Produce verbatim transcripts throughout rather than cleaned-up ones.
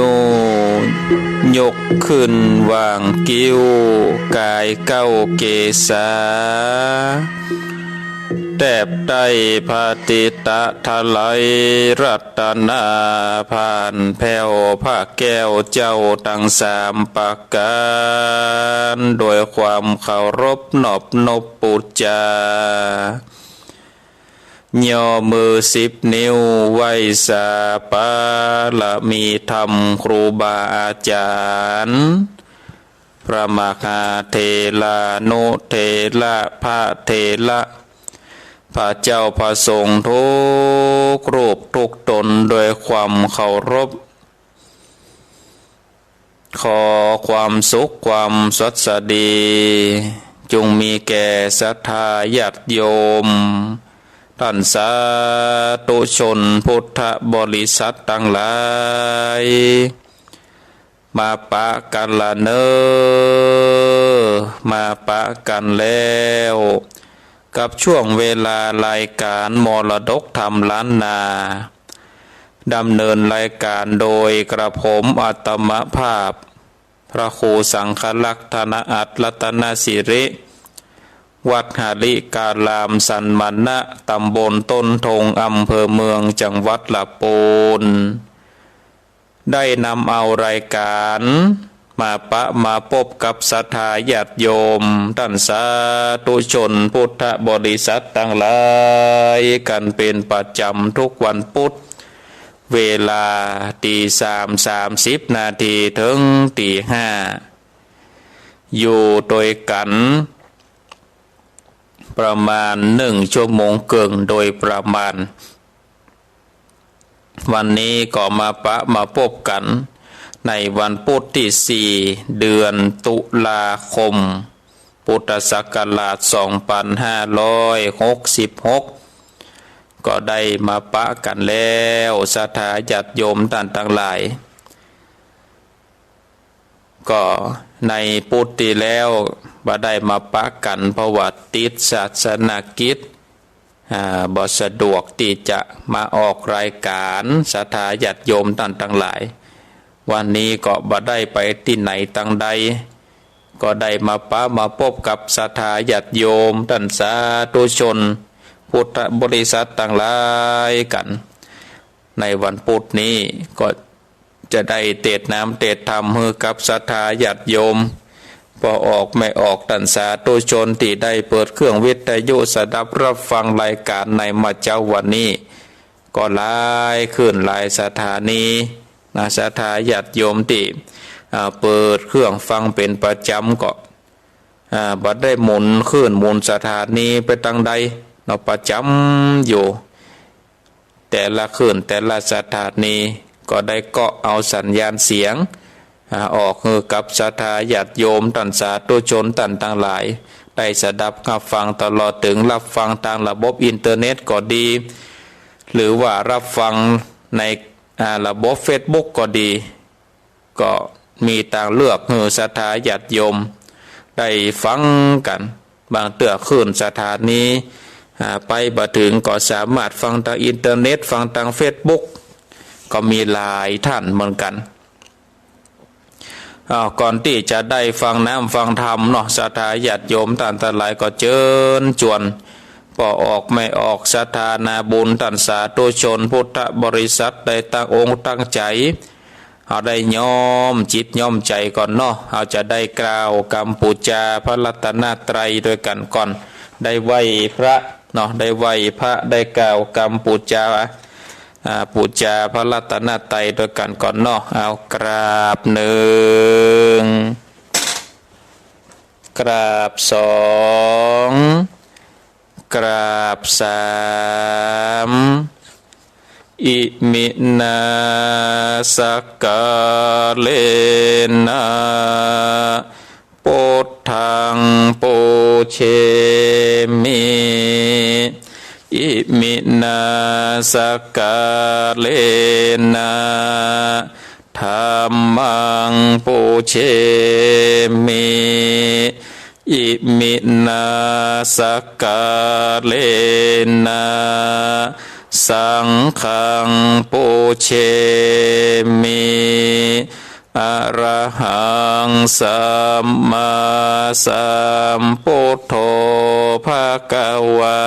ว ยกขึ้นหว่างคิ้ว ก๋ายเก๊าเกศา แตบใต้พระติตะทะไหล รัตนาผ่านแผ้ว พระแก้วเจ้าตังสามประก๋าน โดยความเคารพนอบนบปู๋จา ย่อมือสิบนิ้วไหว้สาบารมีธรรมครูบาอาจ๋ารย์ พระมหาเถรานุเถระ พระเถระ พระเจ้าพระสงฆ์ทุกรูปทุกต๋นโดยความเคารพ ขอความสุขความสวัสดี จงมีแก่ศรัทธาญาติโยม ต้านสาธุชนพุทธบริษัทตังหลาย มาปะกั๋นละเน่อ มาปะกั๋นแล้ว กับช่วงเวลารายก๋านมรดกธรรมล้านนา ดำเนินรายก๋านโดยกระผมอาตมาภาพ พระครูสังฆรักษ์ ธนอัตถ์ รัตนสิริ วัดหริการามสันมณะ ตำบลต้นธง อำเภอเมือง จังหวัดละปูน ได้นำเอารายก๋านมาปะมาปบกับศรัทธาญาติโยม ต้านสาธุชนพุทธบริษัทตังหลาย กั๋นเป๋นประจ๋ำทุกวันปุ๊ธ เวลาตีสาม สามสิบนาที เถิงตีห้า อยู่ตวยกั๋น ประมาณนึ่งชั่วโมงเกิ่งโดยประมาณ วันนี้ก็มาปะมาปบกั๋น ในวันปุ๊ธตี้สี่ เดือนตุลาคม พุทธศักราชสองปันห้าร้อยหกสิบหก ก็ได้มาปะกั๋นแล้ว ศรัทธาญาติโยมต้านตังหลาย ก็ในปุ๊ธตี้แล้วบ่ได้มาปะกั๋น เพราะว่าติดศาสนกิจ อ่า บ่สะดวกตี้จะมาออกรายก๋าน ศรัทธาญาติโยมต้านตังหลาย วันนี้ก็บ่ได้ไปตี้ไหนตังใด ก็ได้มาปะมาปบกับศรัทธาญาติโยมต้านสาธุชนพุทธบริษัทตังหลายกั๋น ในวันปุ๊ธนี้ก็จะได้เตศน์นำเตศน์ธรรมหื้อกับศรัทธาญาติโยม ป้อออกแม่ออกต้านสาธุชนตี้ได้เปิดเครื่องวิทยุสดับฮับฟังรายก๋านในเมื่อเจ๊าวันนี้ ก็หลายคลื่นหลายสถานีนะ ศรัทธาญาติโยมตี้ อ่า เปิดเครื่องฟังเป๋นประจ๋ำก็ อ่า บ่ได้หมุนคลื่นหมุนสถานีไปตังใดเนาะ ประจ๋ำอยู่ แต่ละคลื่นแต่ละสถานีก็ได้เกาะเอาสัญญาณเสียง อ่า ออกหื้อกับศรัทธาญาติโยมต้านสาธุชนต้านตังหลาย ได้สดับฮับฟังตลอดเถิงฮับฟังตางระบบอินเทอร์เน็ตก็ดี หรือว่าฮับฟังใน อ่า ระบบเฟซบุ๊กก็ดี ก็มีตางเลือกหื้อศรัทธาญาติโยมได้ฟังกั๋น บางเตื้อคลื่นสถานี อ่า ไปบ่เถิงก็สามารถฟังตางอินเทอร์เน็ต ฟังตางเฟซบุ๊ก ก็มีหลายต้านเหมือนกั๋น อ้าว ก่อนตี้จะได้ฟังนำฟังธรรมเนาะ ศรัทธาญาติโยมต้านตังหลายก็เจิญจวน ป้อออกแม่ออกศรัทธานาบุญต้านสาธุชนพุทธบริษัทได้ตั้งอกตั้งใจ๋ เฮาได้น้อมจิตน้อมใจ๋ก่อนเนาะ เฮาจะได้กล่าวกำปู๋จาพระรัตนตรัยตวยกั๋นก่อน ได้ไหว้พระเนาะ ได้ไหว้พระ ได้กล่าวกำปู๋จา อ่า ปู๋จาพระรัตนตรัยตวยกั๋นก่อนเนาะ เอา กราบนึ่ง กราบสอง กราบสาม อิมินา สักกาเลนะ ปุทธัง ปูเชมิ อิมินา สักกาเลนะ ธัมมัง ปูเชมิ อิมินา สักกาเลนะ สังฆัง ปูเชมิ อะระหัง สัมมาสัมพุทโธ ภะคะวา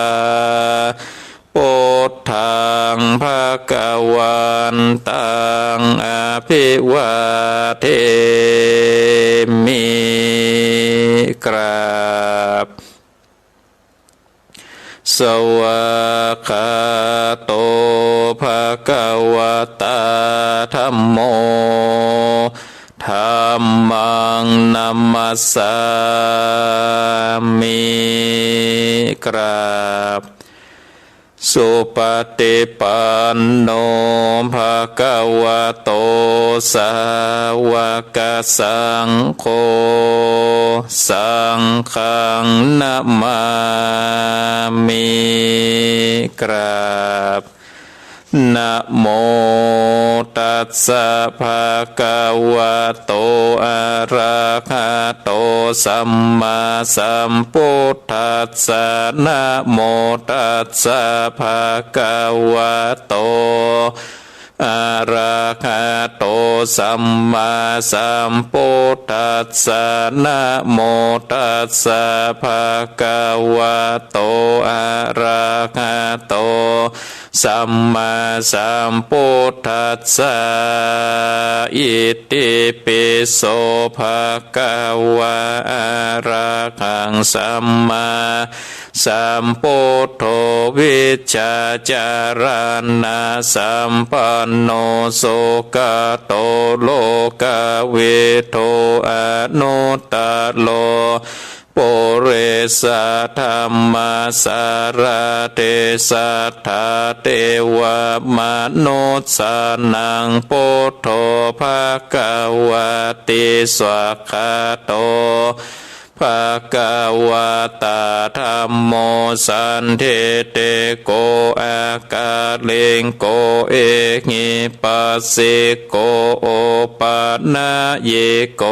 พุทธัง ภะคะวันตัง อะภิวาเทมิ กราบ สวากขาโต ภะคะวะตา ธัมโม ธัมมัง นะมัสสามิ กราบ สุปฏิปันโน ภะคะวะโต สาวกสังโฆ สังฆัง นะมามิ กราบ นะโมตัสสะ ภะคะวะโต อะระหะโต สัมมาสัมพุทธัสสะ นะโมตัสสะ ภะคะวะโต อะระหะโต สัมมาสัมพุทธัสสะ นะโมตัสสะ ภะคะวะโต อะระหะโต สัมมาสัมพุทธัสสะ อิติปิโส ภะคะวะ อะระหัง สัมมาสัมพุทโธ วิชชาจารณะสัมปันโน สุขะโต โลกะวิทู อนุตตะโร ปุริสะธัมมะสารถิ สัทธาเตวะมนุสสานัง พุทโธ ภะคะวะติ สวากขาโต ภะคะวะตา ธัมโม สันทิฏฐิโก อะกาลิโก เอหิปัสสิโก โอปะนะยิโก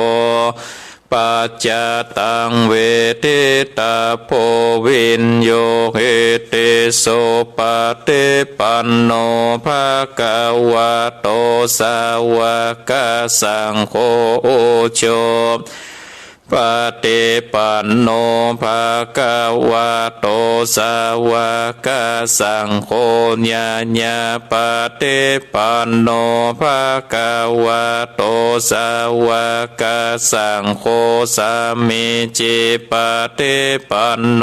ปัจจตัง เวทิตะโพ วิญญูหิติ สุปะฏิปันโน ภะคะวะโต สาวกสังโฆ อุจุ ปะฏิปันโน ภะคะวะโต สาวกสังโฆ ญาญาปะฏิปันโน ภะคะวะโต สาวกสังโฆ สามีจิปะฏิปันโน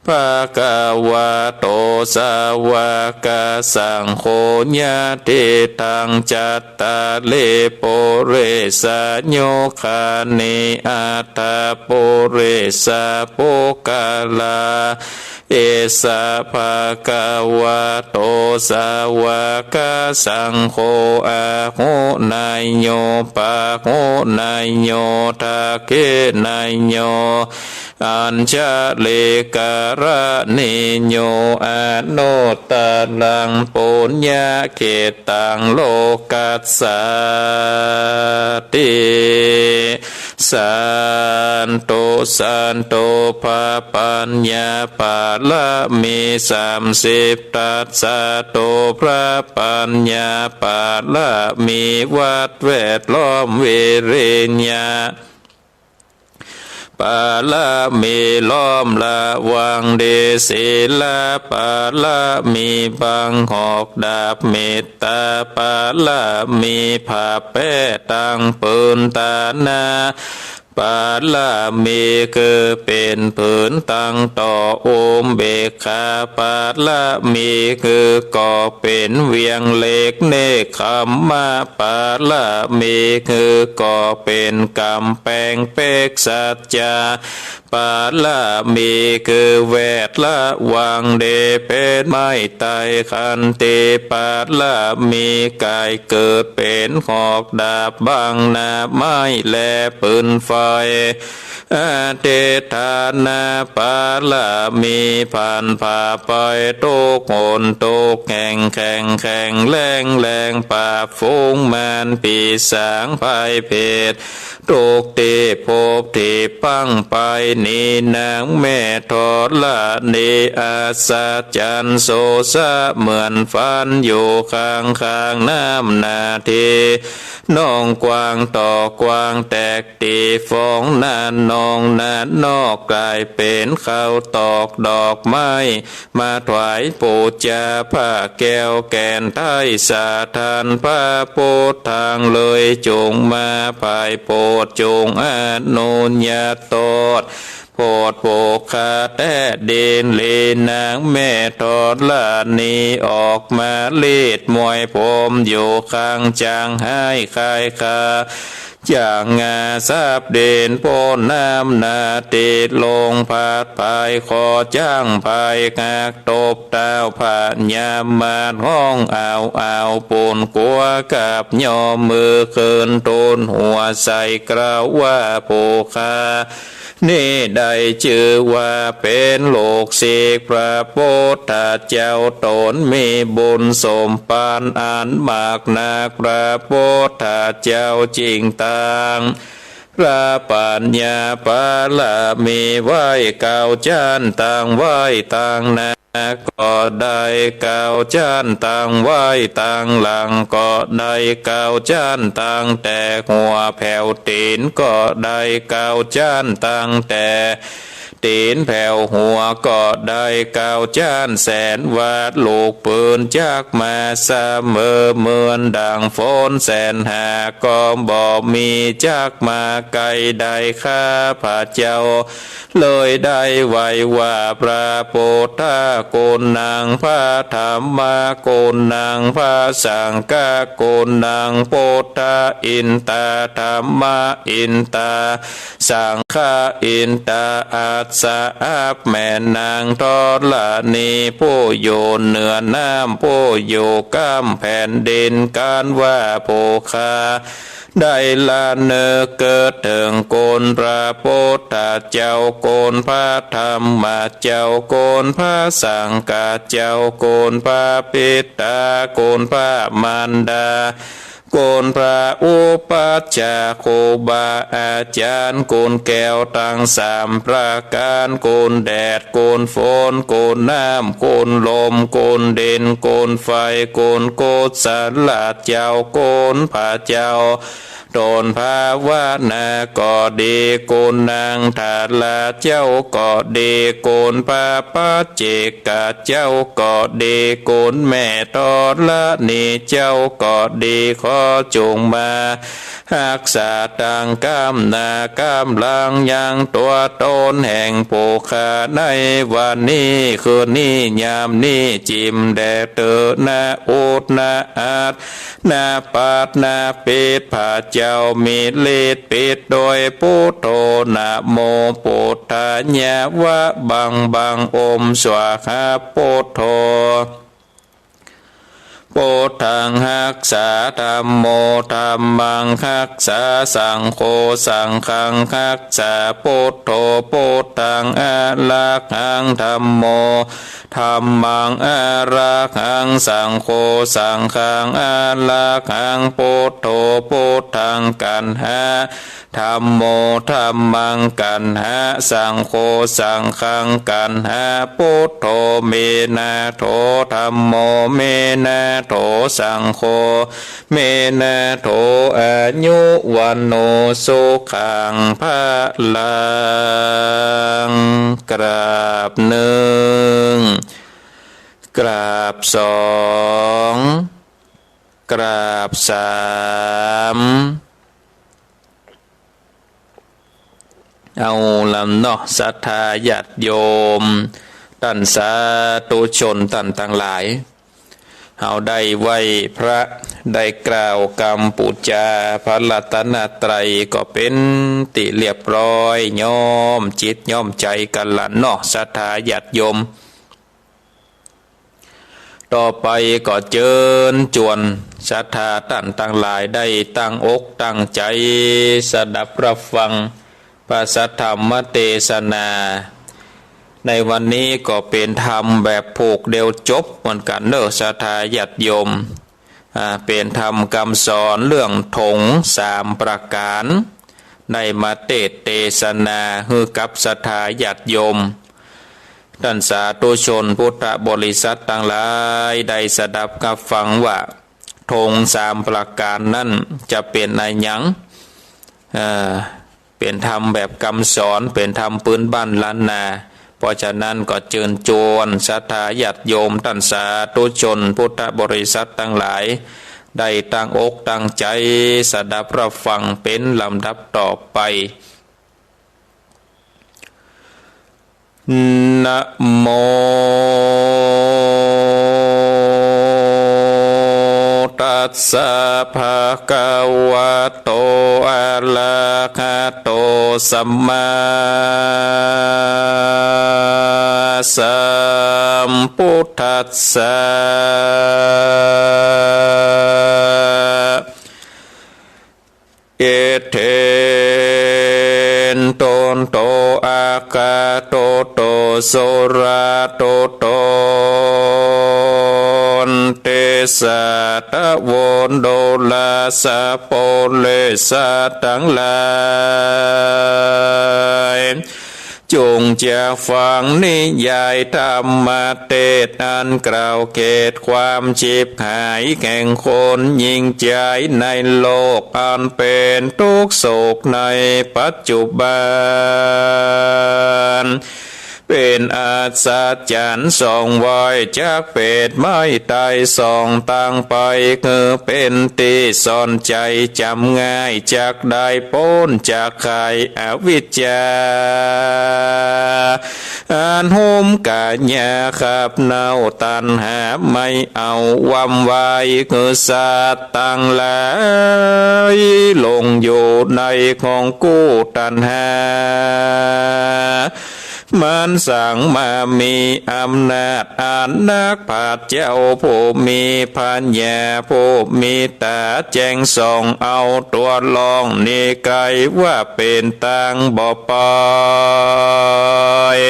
ภะคะวะโต สาวกสังโฆ ญาติตัง จัตตาลิ ปุริสายุคานิ อัตถะปุริสะปุคคลา เอสะ ภะคะวะโต สาวกสังโฆ อาหุเนยโย ปาหุเนยโย ทักขิเนยโย อัญชะลีกะรณีโย อนุตตะรัง ปุญญะเขตตัง โลกัสสาติ สาธุ สาธุ พระปัญญาปารมีสามสิบ ตัสสะตุ พระปัญญาปารมี วัดแวดล้อม วิริยะปารมี ล้อมระวังดี ศีลปารมี บังหอกดาบ เมตตาปารมี ผ้าแป้ตังผืน ตานะ ปารมี คือเป๋นผืนตังต่อ อุเบกขาปารมี คือก่อเป๋นเวียงเหล็ก เนกขัมมะปารมี คือก่อเป๋นก๋ำแปงเป๊ก สัจจะปารมี คือแวดระวังดี เป๋นไม้ไต้ ขันติปารมี ก๋ายเกิดเป๋นหอกดาบ บังหน้าไม้และปืนไฟ อธิฏฐานะปารมี ผ่านผ่าไปทุกข์หนทุกข์แห่ง แข็งแข็งแรงแรง ปราบฝูงมารปีศาจภัยเผต ทุกข์ตี้พบตี้ปังไป หนีนางแม่ธรณี อัศจรรย์โสสะเหมือนฝัน อยู่ข้างข้างน้ำนาที นองกว้างต่อกว้างแตก ตี้ฝองนาดนองนาดนอก ก๋ายเป๋นข้าวตอกดอกไม้ มาถวายปู๋จา ผ้าแก้วแก่นไท้สถาน พระโพธิ์ทางเลย จุ่งมาผายโผด จุ่งอนุญาตตอด โผดโผกขาแต๊ดิน ลีนางแม่ธรณี ออกมาลีดมวยผม อยู่ข้างจางฮ้ายคายคา จางงาสับดิน โป้นน้ำนาติดลง ผาดผายคอจ๊าง ผายหักตบเต้า พญามาดฮ้องอ้าวอ้าว ปูนกั๋วกับย่อมือขึ้น ทูลหัวใส่เกล้าว่า ผู้ข้า นี้ได้จื้อว่าเป๋นลูกศิษย์พระพุทธเจ้า ต๋นมีบุญสมภารอันมากนัก พระพุทธเจ้าจึงตั้งพระปัญญาบารมีไว้เก้าจั้น ตั้งไว้ตางหน้า ก็ได้เก้าจั้น ตั้งไว้ตางหลัง ก็ได้เก้าจั้น ตั้งแต่หัวแผวตี๋น ก็ได้เก้าจั้น ตั้งแต่ตี๋นแผวหัว ก็ได้เก้าจั้น แสนว่าลูกปืนจักมาเสมอ เหมือนดั่งฝนแสนหา ก็บ่มีจักมาใก้ได้ข้าพเจ้า เลยได้ไหว้ว่า พระพุทธกุณัง พระธัมมกุณัง พระสังฆกุณัง พุทธาอินตา ธัมมาอินตา สังฆาอินตา อัสสะ อับแม่นางธรณี ผู้อยู่เหนือน้ำ ผู้อยู่ก้ำแผ่นดิน กันว่าผู้ข้า ได้ละนึกเกิดเถิงคุณพระพุทธเจ้า คุณพระธัมมเจ้า คุณพระสังฆเจ้า คุณพระบิดา คุณพระมารดา คุณพระอุปัชฌาย์ ครูบาอาจ๋ารย์ คุณแก้วตังสามประก๋าน คุณแดด คุณฝน คุณน้ำ คุณลม คุณดิน คุณไฟ คุณกุศลเจ้า คุณพระเจ้า ต๋นภาวนาก็ดี คุณนางทาราเจ้าก็ดี คุณพระปัจเจกเจ้าก็ดี คุณแม่ธรณีเจ้าก็ดี ขอจุ่งมาฮักษาตังก้ำหน้าก้ำหลังยังตั๋วต๋นแห่งผู้ข้าในวันนี้ คืนนี้ ยามนี้ จิ่มแด่เตอ นะอุดนะอัด นะปัดนะปิด พระเจ้ามีฤทธิ์ปิดโดยพุทโธ นะโมพุทธายะ วะบังบัง โอมสวาหาพุทโธ พุทธังฮักษา ธัมโมธัมมังฮักษา สังโฆสังฆังฮักษา พุทโธพุทธังอะระหัง ธัมโม ธัมมังอะระหัง สังโฆสังฆังอะระหัง พุทโธพุทธังกัณหะ ธัมโมธัมมังกัณหะ สังโฆสังฆังกัณหะ พุทโธเมนะโถ ธัมโมเมนะโถ สังโฆ เมนะโถ อายุวัณโณสุขังพะลัง กราบนึ่ง กราบสอง กราบสาม เอาละเนาะ ศรัทธาญาติโยม ต้านสาธุชนต้านตังหลาย เฮาได้ไหว้พระ ได้กล่าวกำปู๋จาพระรัตนตรัยก็เป๋นตี้เรียบร้อย ย้อมจิตย้อมใจ๋กั๋นละเนาะ ศรัทธาญาติโยม ต่อไปก็เจิญจวนศรัทธาต้านตังหลายได้ตั้งอกตั้งใจ๋สดับรับฟังพระสัทธรรมเตสนา ในวันนี้ก็เป๋นธรรมแบบผูกเดียวจบเหมือนกั๋นเนาะ ศรัทธาญาติโยม อ่า เป๋นธรรมกำสอนเรื่องถงสามประก๋าน ได้มาเตสน์เตสนาหื้อกับศรัทธาญาติโยม ต้านสาธุชนพุทธบริษัทตังหลายได้สดับกับฟังว่า ธงสามประก๋านนั้นจะเป๋นอะหยัง เอ่อ เป๋นธรรมแบบกำสอน เป๋นธรรมปื๊นบ้านล้านนา เพราะฉะนั้นก็เจิญจวนศรัทธาญาติโยมต้านสาธุชนพุทธบริษัทตังหลาย ได้ตั้งอกตั้งใจ๋สดับฮับฟังเป๋นลำดับต่อไป นะโม ตัสสะ ภะคะวะโต อะระหะโต สัมมาสัมพุทธัสสะ อิทธินโต อะกะโตโต สุระโตโต ติสสะ ตะโว ดูราสะ ปุริสะตังหลาย จงจะฟังนิยายธรรมเตสน์อันกล่าวเขตความฉิบหายแห่งคนยิงใจ๋ในโลกอันเป๋นตุ๊กข์โศกในปัจจุบัน เป๋นอัศจรรย์ส่องไว้จักเปรตไม้ต๋ายส่องตางไป คือเป๋นตี้ซ่อนใจ๋จ๋ำง่าย จักได้ป๊นจากข่ายอวิชชา อันหุ้มก๋าหญ้าขับเน้าตัณหาไม่เอาวำไว้ คือสัตว์ตังหลายหลงอยู่ในของกู้ตัณหา มันสังมามีอำนาจอันนัก พระเจ้าผู้มีปัญญา ผู้มีต๋าแจ้งส่อง เอาตั๋วรองนี้ไกลว่าเป๋นตางบ่ปอย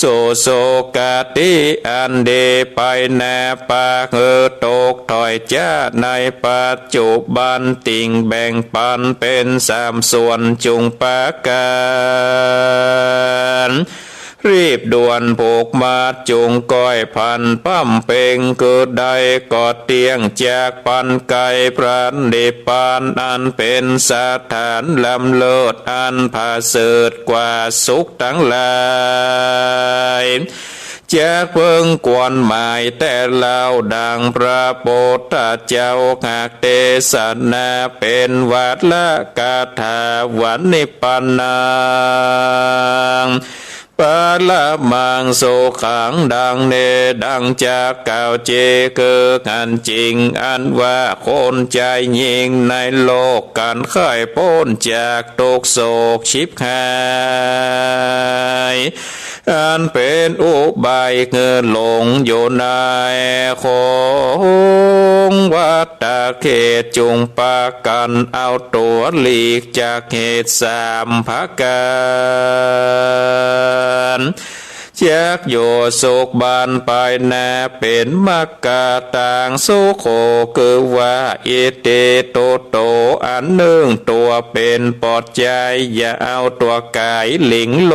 สู่สุคติอันดีไปหน้า ปาหื้อตกถ้อยจ๊าในปัจจุบัน ติ่งแบ่งปันเป๋นสามส่วน จุงปากั๋น รีบด่วนผูกมัด จุงก้อยพันป้ำเป็ง คือได้ก็เตี้ยงจากปันไก๋ พระนิพพานอันเป๋นสถานล้ำเลิศ อันผะเสริฐกว่าสุขตังหลาย จักเปิงควรหมายแต่เล่า ดังพระพุทธเจ้าหากเตสนา เป๋นวาระกถาว่านิพพานัง ปะระมังสุขัง ดังนี้ ดังจักกล่าวจี คืออันจริง อันว่าคนใจ๋ยิ่งในโลก ก๋านใค่ป๊นจากตุ๊กข์โศกฉิบหาย อันเป๋นอุบายหื้อหลงอยู่ในของวัฏฏะเขต จุงปากั๋นเอาตั๋วหลีกจากเหตุสามประก๋าน จักอยู่สุขบั้นไปหน้า เป๋นมรรคตางสุขโข คือว่าอิทธิตุโต อันนึ่งตั๋วเป๋นปอดใจ๋ อย่าเอาตั๋วก๋ายหลิงโล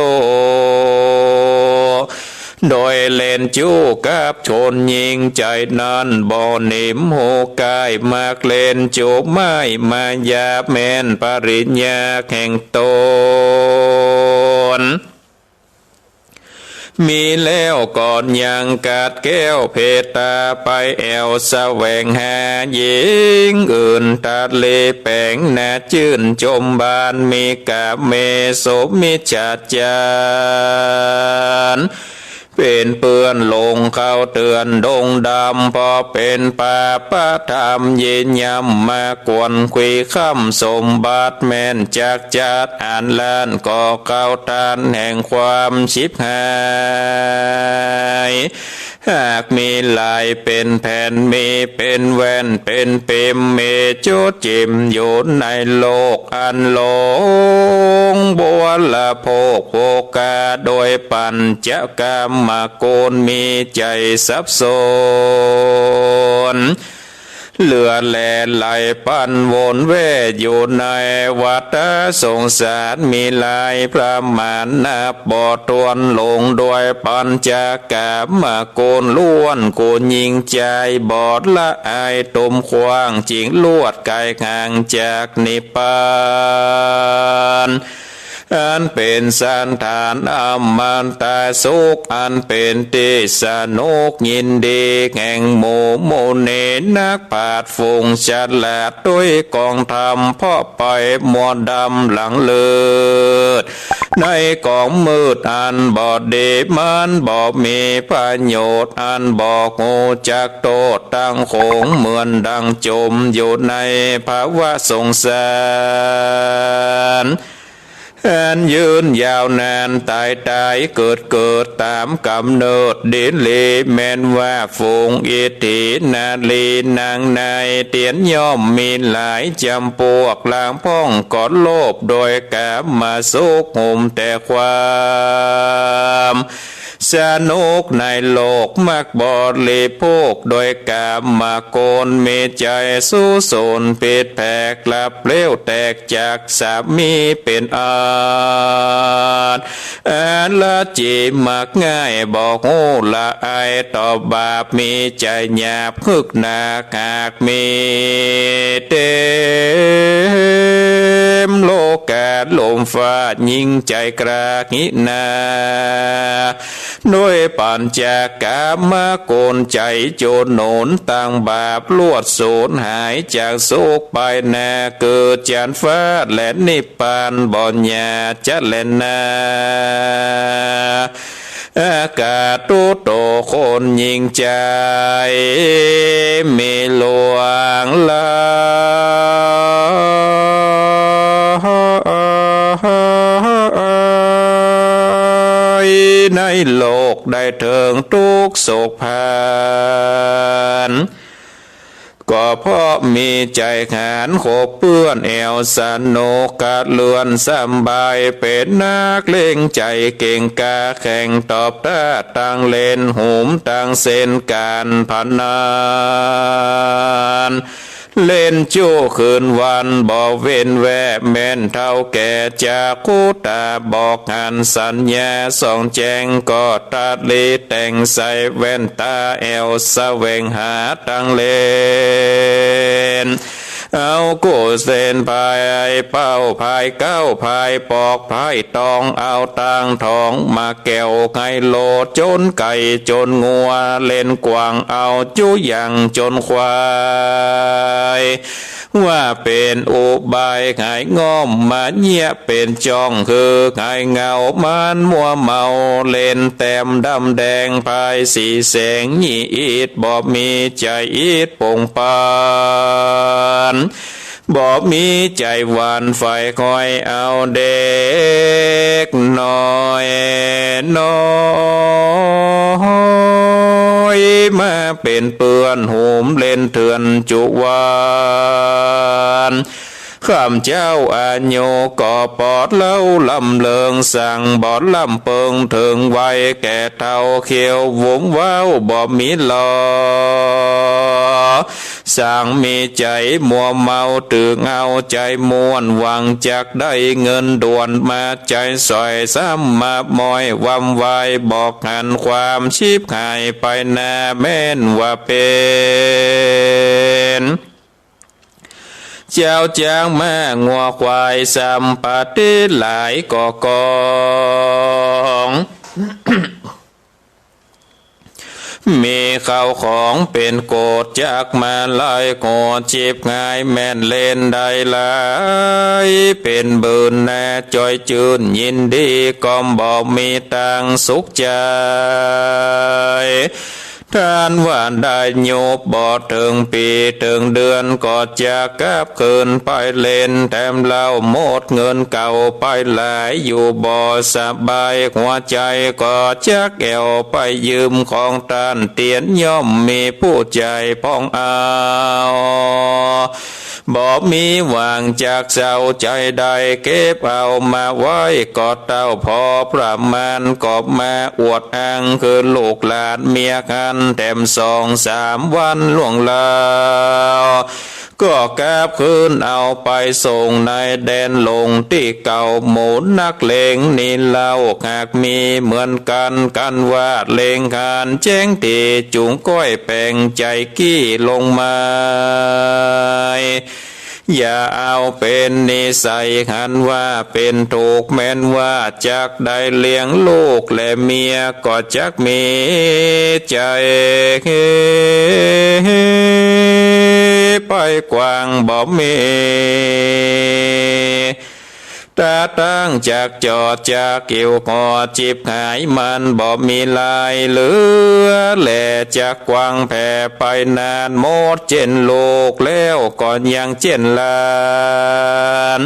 โดยเล่นจู้กับคนยิงใจ๋นั้น บ่หนิมหูใก้ มักเล่นจู้ไม้มายา แม่นปริญญาแห่งต๋น มีแล้วก็ยังกัดแก้วเพตา ไปแอ่วแสวงหาญิงอื่น ตะเลแป๋งหน้าจื้นจมบาน มีกาเมสุมิจฉาจาร เป๋นเปื้อนหลงเข้าเตื้อนดงดำ เพราะเป๋นปาปะธรรมเย้ยหย่ำ มากวนคุยค้ำสมบัติ แม่นจักจัดอันล้าน ก็เข้าต้านแห่งความฉิบหาย หากมีลายเป๋นแผ่น มีเป๋นแว่นเป๋นปิม มีจุดจิ่มอยู่ในโลกอันหลง บัวละโภคโภคา โดยปัญจกรรมกูล มีใจ๋สับสน เหลือแลไหลปันวนแว่อยู่ในวัฏสงสารมีหลายประมาณนับบ่ถ้วน หลงด้วยปัญจกามคุณล้วน กูยิ่งใจ๋บ่ละอาย ตุมขว้างจิ่งลวดไก๋ห่างจากนิพพาน อันเป๋นสันฐานอมตะสุข อันเป๋นตี้สนุกยินดีแห่งหมู่มุนีนักปราชญ์ฝูงฉลาด ด้วยกองธรรมเพาะไปมัวดำหลังเลิศ ในกองมืดอันบ่ดี มันบ่มีประโยชน์ อันบ่ฮู้จักโต้ษตังโขง เหมือนดังจ๋มอยู่ในภวะสงสาร อันยืนยาวนานต๋ายต๋ายเกิดเกิดต๋ามก๋ำเนิด ดีหลีแม่นว่าฝูงอิฏฐินารีนางใน เตียนย่อมมีหลายจ๋ำปวก ลางพ่องก็โลภโดยกามสุข หุมแต่ความ สนุกในโลกมักบริโภคโดยกามคุณ มีใจ๋สู้สูนผิดแผก ลับเปลี้ยวแตกจากสามีเป๋นอัน อรจิมักง่ายบ่ฮู้ละอายต่อบาป มีใจ๋หยาบฮึกหนา หากมีเต๋มโลกาลุมฟ้า ยิ่งใจ๋กล้าหินา ด้วยปัญจกามคุณใจ๋จุหนุน ตังบาปลวดสูญหายจากสุขไปนา เกิดจันทร์ฟ้าและนิพพานบ่หยาจะแลนา อากาตุโตคนยิ่งใจ๋ มีหลวงหลาย ในโลกได้เถิงตุ๊กข์โศกภัย ก็เพราะมีใจ๋หาญขบเปื้อนแอ่วสนุก กะเลื่อนสำบาย เป๋นนักเล่งใจ๋เก่งกล้าแข็ง ตอบต้านตังเล่น หุมตังเส้นก๋านพนัน เล่นจู้คืนวันบ่เว้นแว่ แม่นเฒ่าแก่จักขุต๋าบอกหัน สัญญาส่องแจ้งก็ตัดหลีแต่ง ใส่แว่นต๋าแอ่วแสวงหาตังเล่น เอากู้เส้นภายเป้าภายเก๊าภายปอกภายตอง เอาตังทองมาแก๋วไฮโล จ๋นไก่จ๋นงัวเล่นกว้าง เอาจุยังจ๋นควาย ว่าเป๋นอุบายหายง่อม มาเยียะเป๋นจ้อง คือหายเหงา มันมัวเมาเล่นแต้มดำแดง ภายสีแสงยี่อิด บ่มีใจ๋อิดปงปัน บ่มีใจ๋หวั่นใฝ่คอยเอาเด็กน้อย น้อย มาเป๋นเปื้อนหุมเล่นเถื่อนจุวัน ข้ามเจ้าอายุก็ปอดเล้าล้ำเลิง สั่งบ่ล้ำเปิงเถิงวัยแก่เฒ่า เขียวหวุมว้าวบ่มีหลอ สางมีใจ๋มัวเมา ตึงเอาใจ๋ม่วน หวังจักได้เงินด่วน มาใจ๋สอยซ้ำมามอย วำวายบอกหันความฉิบหายไปนา แม่นว่าเป๋น เจ้าจ๊างม้างัวควาย สัมปติหลายก่อกอง มีเข้าของเป๋นโกด จักมาลัยโกด ฉิบหายแม่นเล่นได้หลาย เป๋นบืนนาจ้อยจื้นยินดี ก็บ่มีตังสุขใจ๋ ต้านว่าได้ยุบบ่เถิงปี๋เถิงเดือน ก็จักกลับคืนไปเล่นแถมเล่า หมดเงินเก่าไปหลาย อยู่บ่สบายหัวใจ๋ ก็จักแอ่วไปยืมของต้าน เตียนย่อมมีผู้ใจ๋ผ่องเอา บ่มีหวังจักเศร้าใจ๋ได้ เก็บเอามาไว้ก็เต้าพอประมาณ ก็มาอวดอ้างคือลูกหลานเมียหัน แถมสองสามวันล่วงแล้ว ก็กลับคืนเอาไปส่งในแดนหลงตี้เก่า หมู่นักเลงนี้เล่า หากมีเหมือนกั๋น กั๋นว่าเลงหันแจ้งดี จุ่งก้อยแป๋งใจ๋กี้ลงมา อย่าเอาเป๋นนิสัย หันว่าเป๋นถูก แม้นว่าจักได้เลี้ยงลูกและเมีย ก็จักมีใจ๋ไปกว้างบ่มี ต๋าตั้งจักจอดจักหิ้ว ก็จิบหายมันบ่มีลายเหลือ และจักกว้างแผ่ไปนาน หมดเจ้นลูกแล้วก็ยังเจ้นหลาน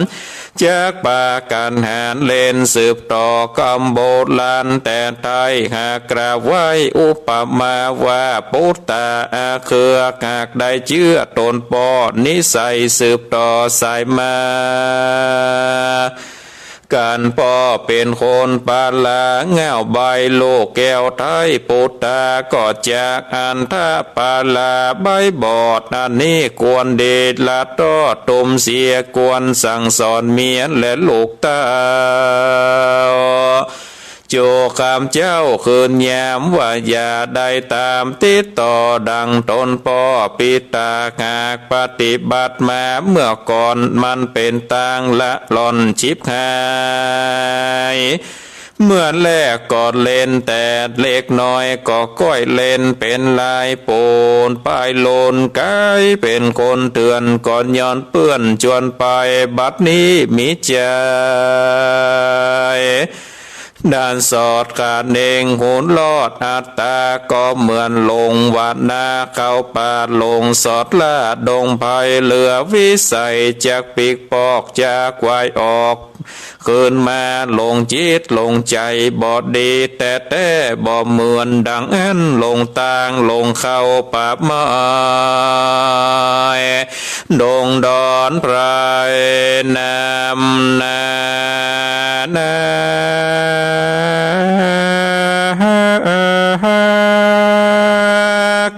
จักปากั๋นหาญเล่นสืบต่อกำโบราณ แต่ไทยหากกล่าวไว้อุปมาว่า ปุตตาอาเครือ หากได้เจื้อตนป้อ นิสัยสืบต่อสายมา กั๋นป้อเป๋นคนปาลา เหง้าใบลูกแก้วไทย ปุตตาก็จักอันทะปาลา ใบบอดอันนี้ควรดีละตอด ตุ้มเสียควรสั่งสอนเมียและลูกเต้า โจคำเจ้าคืนยามว่า อย่าได้ต๋ามติดต่อดังตนป้อ ปิตาหากปฏิบัติมาเมื่อก่อน มันเป๋นตางละล่อนฉิบหาย เมื่อแรกก็เล่นแต่เล็กน้อย ก็ก้อยเล่นเป๋นลายปูน ปายโลนก๋ายเป๋นคนเถื่อน ก็ย้อนเปื้อนจวนไป บัดนี้มีใจ๋ ด้านสอดขาเน่ง หูรอดอัตตา ก็เหมือนหลงวานาเข้าป่า หลงสอดล่าดงไพร เหลือวิสัยจักปิ๊กปอก จักวายออก คืนมาหลงจิตหลงใจ๋ บ่ดีแต๊ๆ บ่เหมือนดังอั้น หลงตางหลงเข้าป่าไม้ ดงดอนไพรนำนานา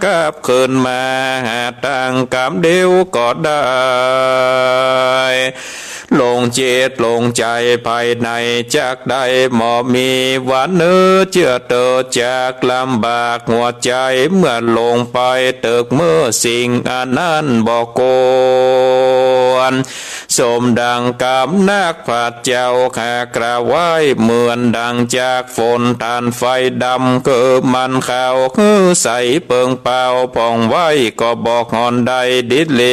กลับคืนมาหาตางกำเดียวก็ได้ หลงจิตหลงใจ๋ภายในจักได้หมอมี วันเนอเจื้อเตอจักลำบากหัวใจ๋ เมื่อหลงไปตึกเมื่อสิ่งอันนั้นบ่ควร สมดังกำนักพระเจ้าข้ากล่าวไว้ เหมือนดังจากฝนถ่านไฟดำ คือมันขาวคือใสเปิงเปล่าผ่องไว้ ก็บอกหอนได้ดิดเล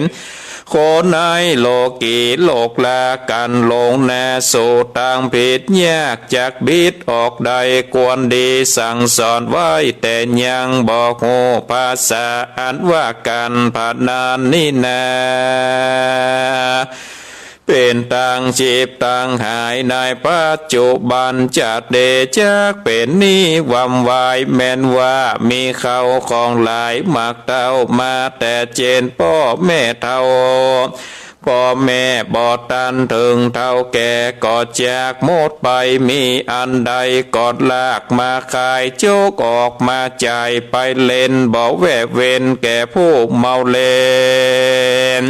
น คนในโลกีโลกลากั๋นหลงนาสู่ตางผิดยากจักบิดออกได้ ควรดีสั่งสอนไว้ แต่ยังบ่ฮู้ภาษาอันว่ากั๋น พนันนี้นา เป๋นตางฉิบตางหายในปัจจุบัน จะเดจักเป๋นนี้วำวาย แม้นว่ามีเข้าของหลาย มักเต้ามาแต่เจนป้อแม่เฒ่า ป้อแม่บ่ตันเถิงเฒ่าแก่ก็จักหมดไป มีอันใดก็ลากมาขาย จกออกมาจ่ายไปเล่น บ่แว่เว้นแก่ผู้เมาเล่น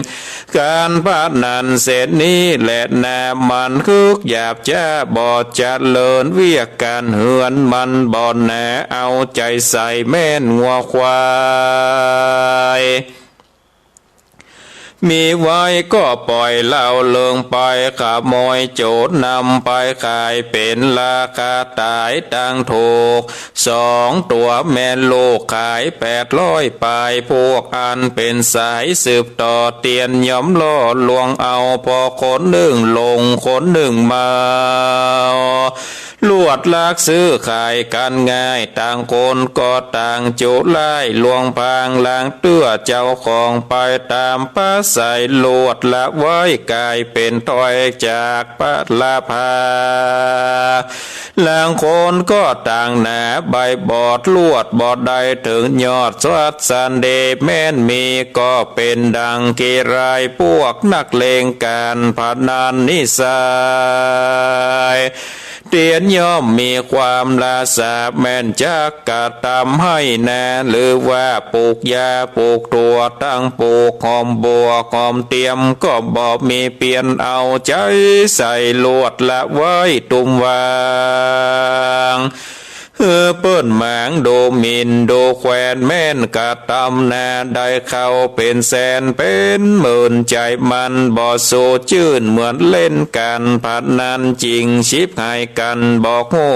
ก๋านพนันเส้นนี้แลนา มันคึกหยาบจ๊าบ่เจริญ เวียกก๋านเฮือนมันบ่หนา เอาใจ๋ใส่แม่นงัวควาย มีไว้ก็ป่อยเล่าเริงไป ขโมยโจรนำไปขายเป๋นราคาต๋ายตางถูก สองตั๋วแม่ลูกขายแปดร้อยปาย พวกอันเป๋นสายสืบต่อเตียน ย่อมล่อลวงเอา พอคนนึ่งหลงคนนึ่งเมา ลวดลักซื้อขายกั๋นง่าย ต่างคนก็ต่างจุร้าย ลวงพรางหลังเตื้อเจ้าของไป ต๋ามปาสายลวดละไว้ ก๋ายเป๋นถ้อยจากปาลาภา ลางคนก็ต่างหนาใบบอด ลวดบ่ได้เถิงยอด สัตว์สันเดแม้นมี ก็เป๋นดังขี้ร้าย พวกนักเลงก๋านพนันนิสัย เตียนย่อมมีความละสาแม่นจักกระตำไฮ่นา หรือว่าปลูกหญ้าปลูกถั่ว ตึงปลูกหอมบัวหอมเตียม ก็บ่มีเปียนเอาใจ๋ใส่ลวดละไว้ตุ้มวาง หื้อเปิ้นหมางดูหมิ่นดูแควน แม่นกระตำนาได้เข้าเป๋นแสนเป๋นหมื่น ใจ๋มันบ่สดจื้นเหมือนเล่นก๋านพนัน จิ่งฉิบหายกั๋นบ่ฮู้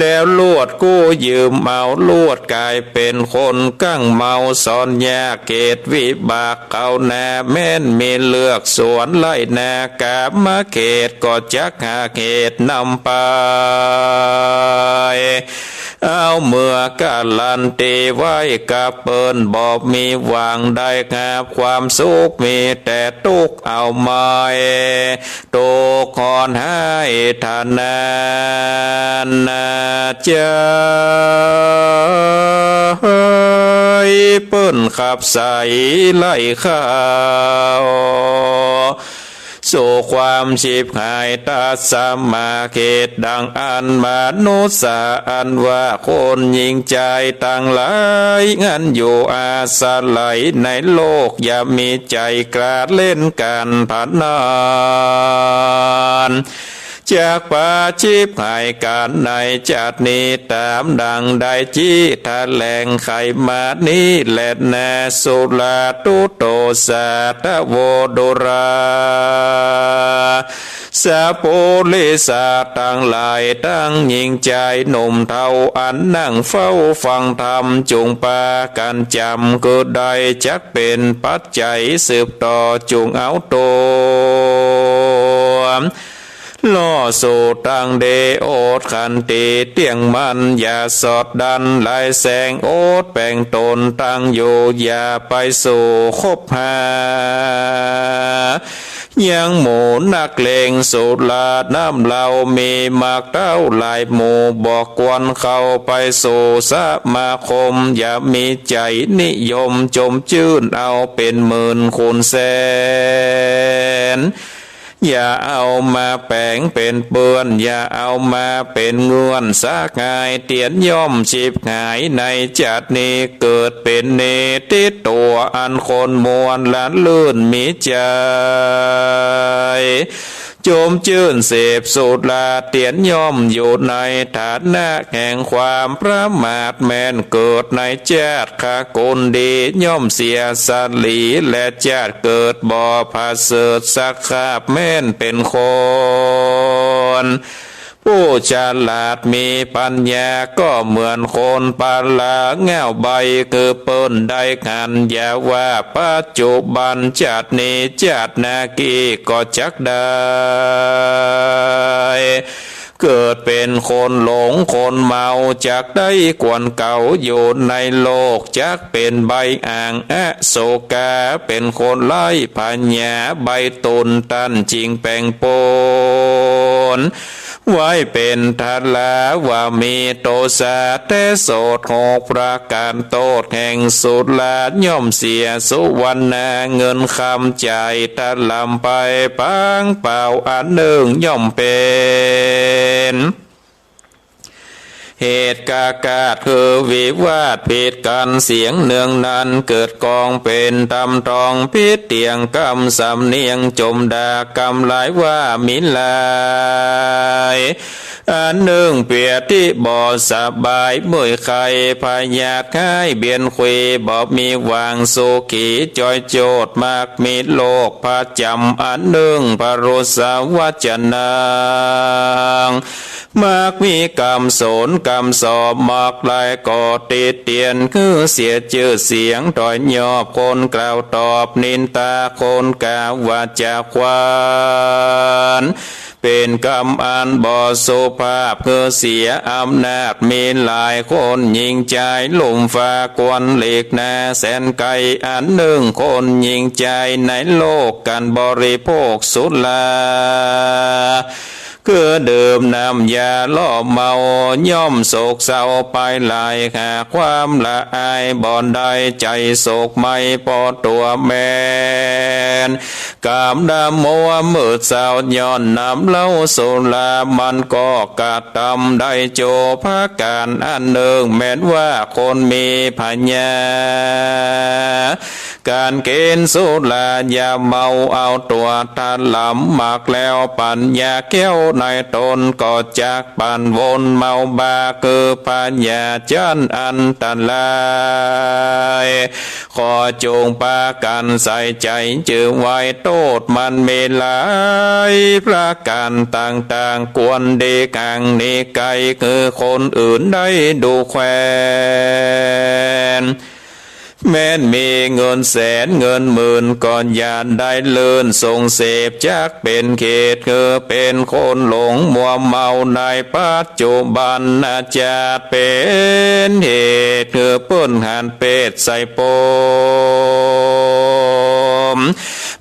แล้วลวดกู้ยืมเอา ลวดก๋ายเป๋นคนกั้งเมา สอนยากเขตวิบาก เขานาแม่นมีเลือกสวนไฮ่นา กามาเขตก็จักหาเหตุนำไป เอาเมือการันตีไว้กับเปิ้น บ่มีหวังได้ฮับความสุข มีแต่ตุ๊กข์เอาไม้ ตกหอนหายเต้านั้นนาเจ้า เปิ้นขับใส่ไล่เข้า สู่ความฉิบหาย ตั๊ดสมาเหตุดังอั้น มนุษย์สาอันว่าคนหญิงจายตังหลาย อันอยู่อาศัยในโลก อย่ามีใจ๋กล้าเล่นก๋านพนัน จักปาฉิบหายกั๋นในจาตินี้ ต๋ามดังได้จี้แถลงไขมานี้แลนา สุราตุ๊โตสาทะโวดุรา สาปุริสาตังหลาย ตึงหญิงจายหนุ่มเฒ่า อันนั่งเฝ้าฟังธรรม จุ่งปากั๋นจ๋ำ คือได้จักเป๋นปัจจัยสืบต่อ จุ่งเอาตั๋ว ล่อสู่ตังเดโอดขันติเตี้ยงมั่น อย่าสอดดันหลายแสง อดแป๋งต๋นตังอยู่ อย่าไปสู่คบหา ยังหมู่นักเลงสุราน้ำเหล้า มีมากเต้าหลายหมู่ บ่ควรเข้าไปสู่สมาคม อย่ามีใจ๋นิยมจมจื้นเอาเป๋นหมื่นคูณแสน อย่าเอามาแป๋งเป๋นเปื้อน อย่าเอามาเป๋นเงื้อนสาหาย เตียนย่อมฉิบหายในจาตินี้ เกิดเป๋นเนติตั๋วอันคนมวลละลื่นมีใจ๋ จมจื้นเสพสุรา เตียนย่อมอยู่ในฐานะแห่งความประมาท แม่นเกิดในจาติคกุลดี ย่อมเสียสรีและจาติเกิดบ่ประเสริฐ สคราบแม่นเป๋นคน ผู้ฉลาดมีปัญญา ก็เหมือนคนปาลาเหง้าใบ้ คือเปิ้นได้หัน อย่าว่าปัจจุบันจาตินี้ จาติหน้ากี้ก็จักได้ เกิดเป๋นคนหลงคนเมา จักได้ควรเก่าอยู่ในโลก จักเป๋นใบ้อ่างอโศกา เป๋นคนไร้ผญา ใบ้ตุนตันจิ่งแป๋งปน ไว้เป๋นทาราว่ามีโตษาแต๊โสด หกประก๋านโต้ษแห่งสุรา ย่อมเสียสุวรรณาเงินคำ ใจ๋ถล่ำไปเปล่าเปล่า อันนึ่งย่อมเป๋น เหตุกากาศคือวิวาทผิดกั๋นเสียงเนืองนัน เกิดกองเป๋นตำตองผิดเตียงกำสำเนียง จมด่ากำหลายว่ามิหลาย อันนึ่งเปียที่บ่สบายเมื่อยไข้ พยาธิไข้เบียนคุย บ่มีหวังสุขีจ้อยโจทย์ มักมีโรคประจ๋ำ อันนึ่งพรุษวัจจนัง มักมีกำสนกำสอบ มักหลายก็ติเตียน คือเสียจื้อเสียง ถอยยอบคนกล่าวตอบ นินตาคนกล่าวว่าจะขวัญ เป๋นกำอันบ่สุภาพ คือเสียอำนาจ มีหลายคนหญิงจายลุ่มฟ้าควรหลีกหน้าแสนไกล อันนึ่งคนหญิงจายในโลกกั๋นบริโภคสุรา คือดื่มน้ำยาหล่อเมา ย่อมโศกเศร้าไปหลาย หาความละอายบ่ได้ ใจ๋โศกไหม้เพราะตั๋วแม่น กำดำมัวมืดเศร้า ย้อนน้ำเหล้าสุรา มันก็กระทำได้โจ ประก๋านอันนึ่ง แม่นว่าคนมีปัญญา ก๋านกิ๋นสุราอย่าเมา เอาตั๋วถล่ำ หมากแล้วปัญญาแก้วในต๋น ก็จักปั่นวนเมาบ้า คือปัญญาจั้นอันตราย ขอจงปากั๋นใส่ใจ๋จื้อไว้ โต้ษมันมีหลายประก๋านต่างๆ ควรดีกั๋งหนีไก๋ คือคนอื่นได้ดูแควน แม้นมีเงินแสนเงินหมื่น ก็อย่าได้เลินส่งเสพ จักเป๋นเขต คือเป๋นคนหลงมัวเมาในปัจจุบัน อาจจะเป๋นเหตุ คือเปิ้นหันเพศใส่ปม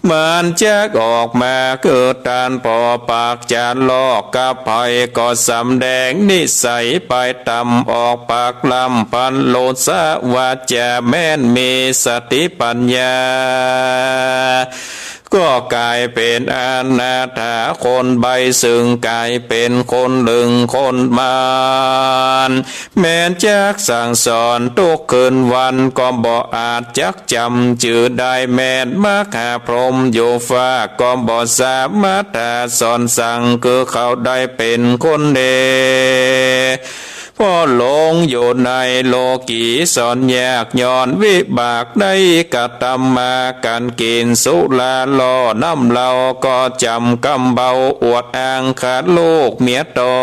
มันจักออกมา คือต้านผ่อปากจะลอกกับใผ ก็สำแดงนิสัยไปต่ำ ออกปากล่ำพรรณโลสะวาจา แม้นมีสติปัญญา ก็ก๋ายเป๋นอนาถา คนใบ้ซึ่งก๋ายเป๋นคนหลึงคนม่าน แม้นจักสั่งสอนทุกคืนวัน ก็บ่อาจจักจ๋ำจื้อได้ แม้นมหาพรหมอยู่ฟ้า ก็บ่สามารถสอนสั่ง คือเขาได้เป๋นคนดี เพราะหลงอยู่ในโลกีสอนยาก ย้อนวิบากได้กระทำมา ก๋านกิ๋นสุราหล่อน้ำเหล้า ก็จ๋ำกำเบาอวดอ้างขาดลูกเมียต๋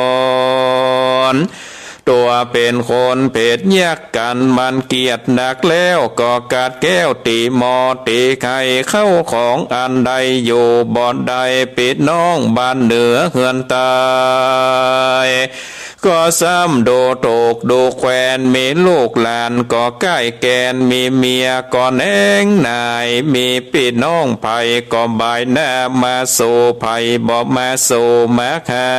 น ตั๋วเป๋นคนเผ็ดยาก ก๋านมันเกียจนักแล้ว ก็กัดแก้วตี๋หม้อตี๋ไข่เข้าของอันใดอยู่บ่ได้ ปี้น้องบ้านเหนือเฮือนใต้ ก็ซ้ำดูถูกดูแควน มีลูกหลานก็ใก้แกน มีเมียก็แหนงหน่าย มีปี้น้องใผก็บ่ายหน้ามาสู่ ใผบ่มาสู่มาหา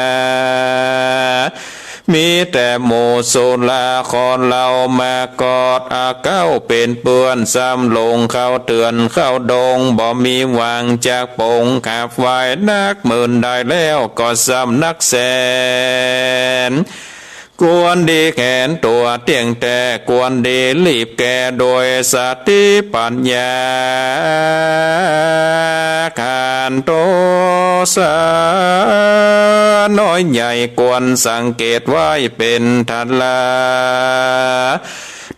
มีแต่หมู่สุราคอเหล้ามากอดอาเก๊าเป๋นเปื้อน ซ้ำหลงเข้าเถื่อนเข้าดง บ่มีหวังจักปง ขับไหว้นักหมื่นได้แล้ว ก็ซ้ำนักแสน ควรดีแขนตั๋วเตี้ยงแต๊ ควรดีรีบแก้โดยสติปัญญา ขันโทษะน้อยใหญ่ ควรสังเกตไว้เป๋นธรรมดา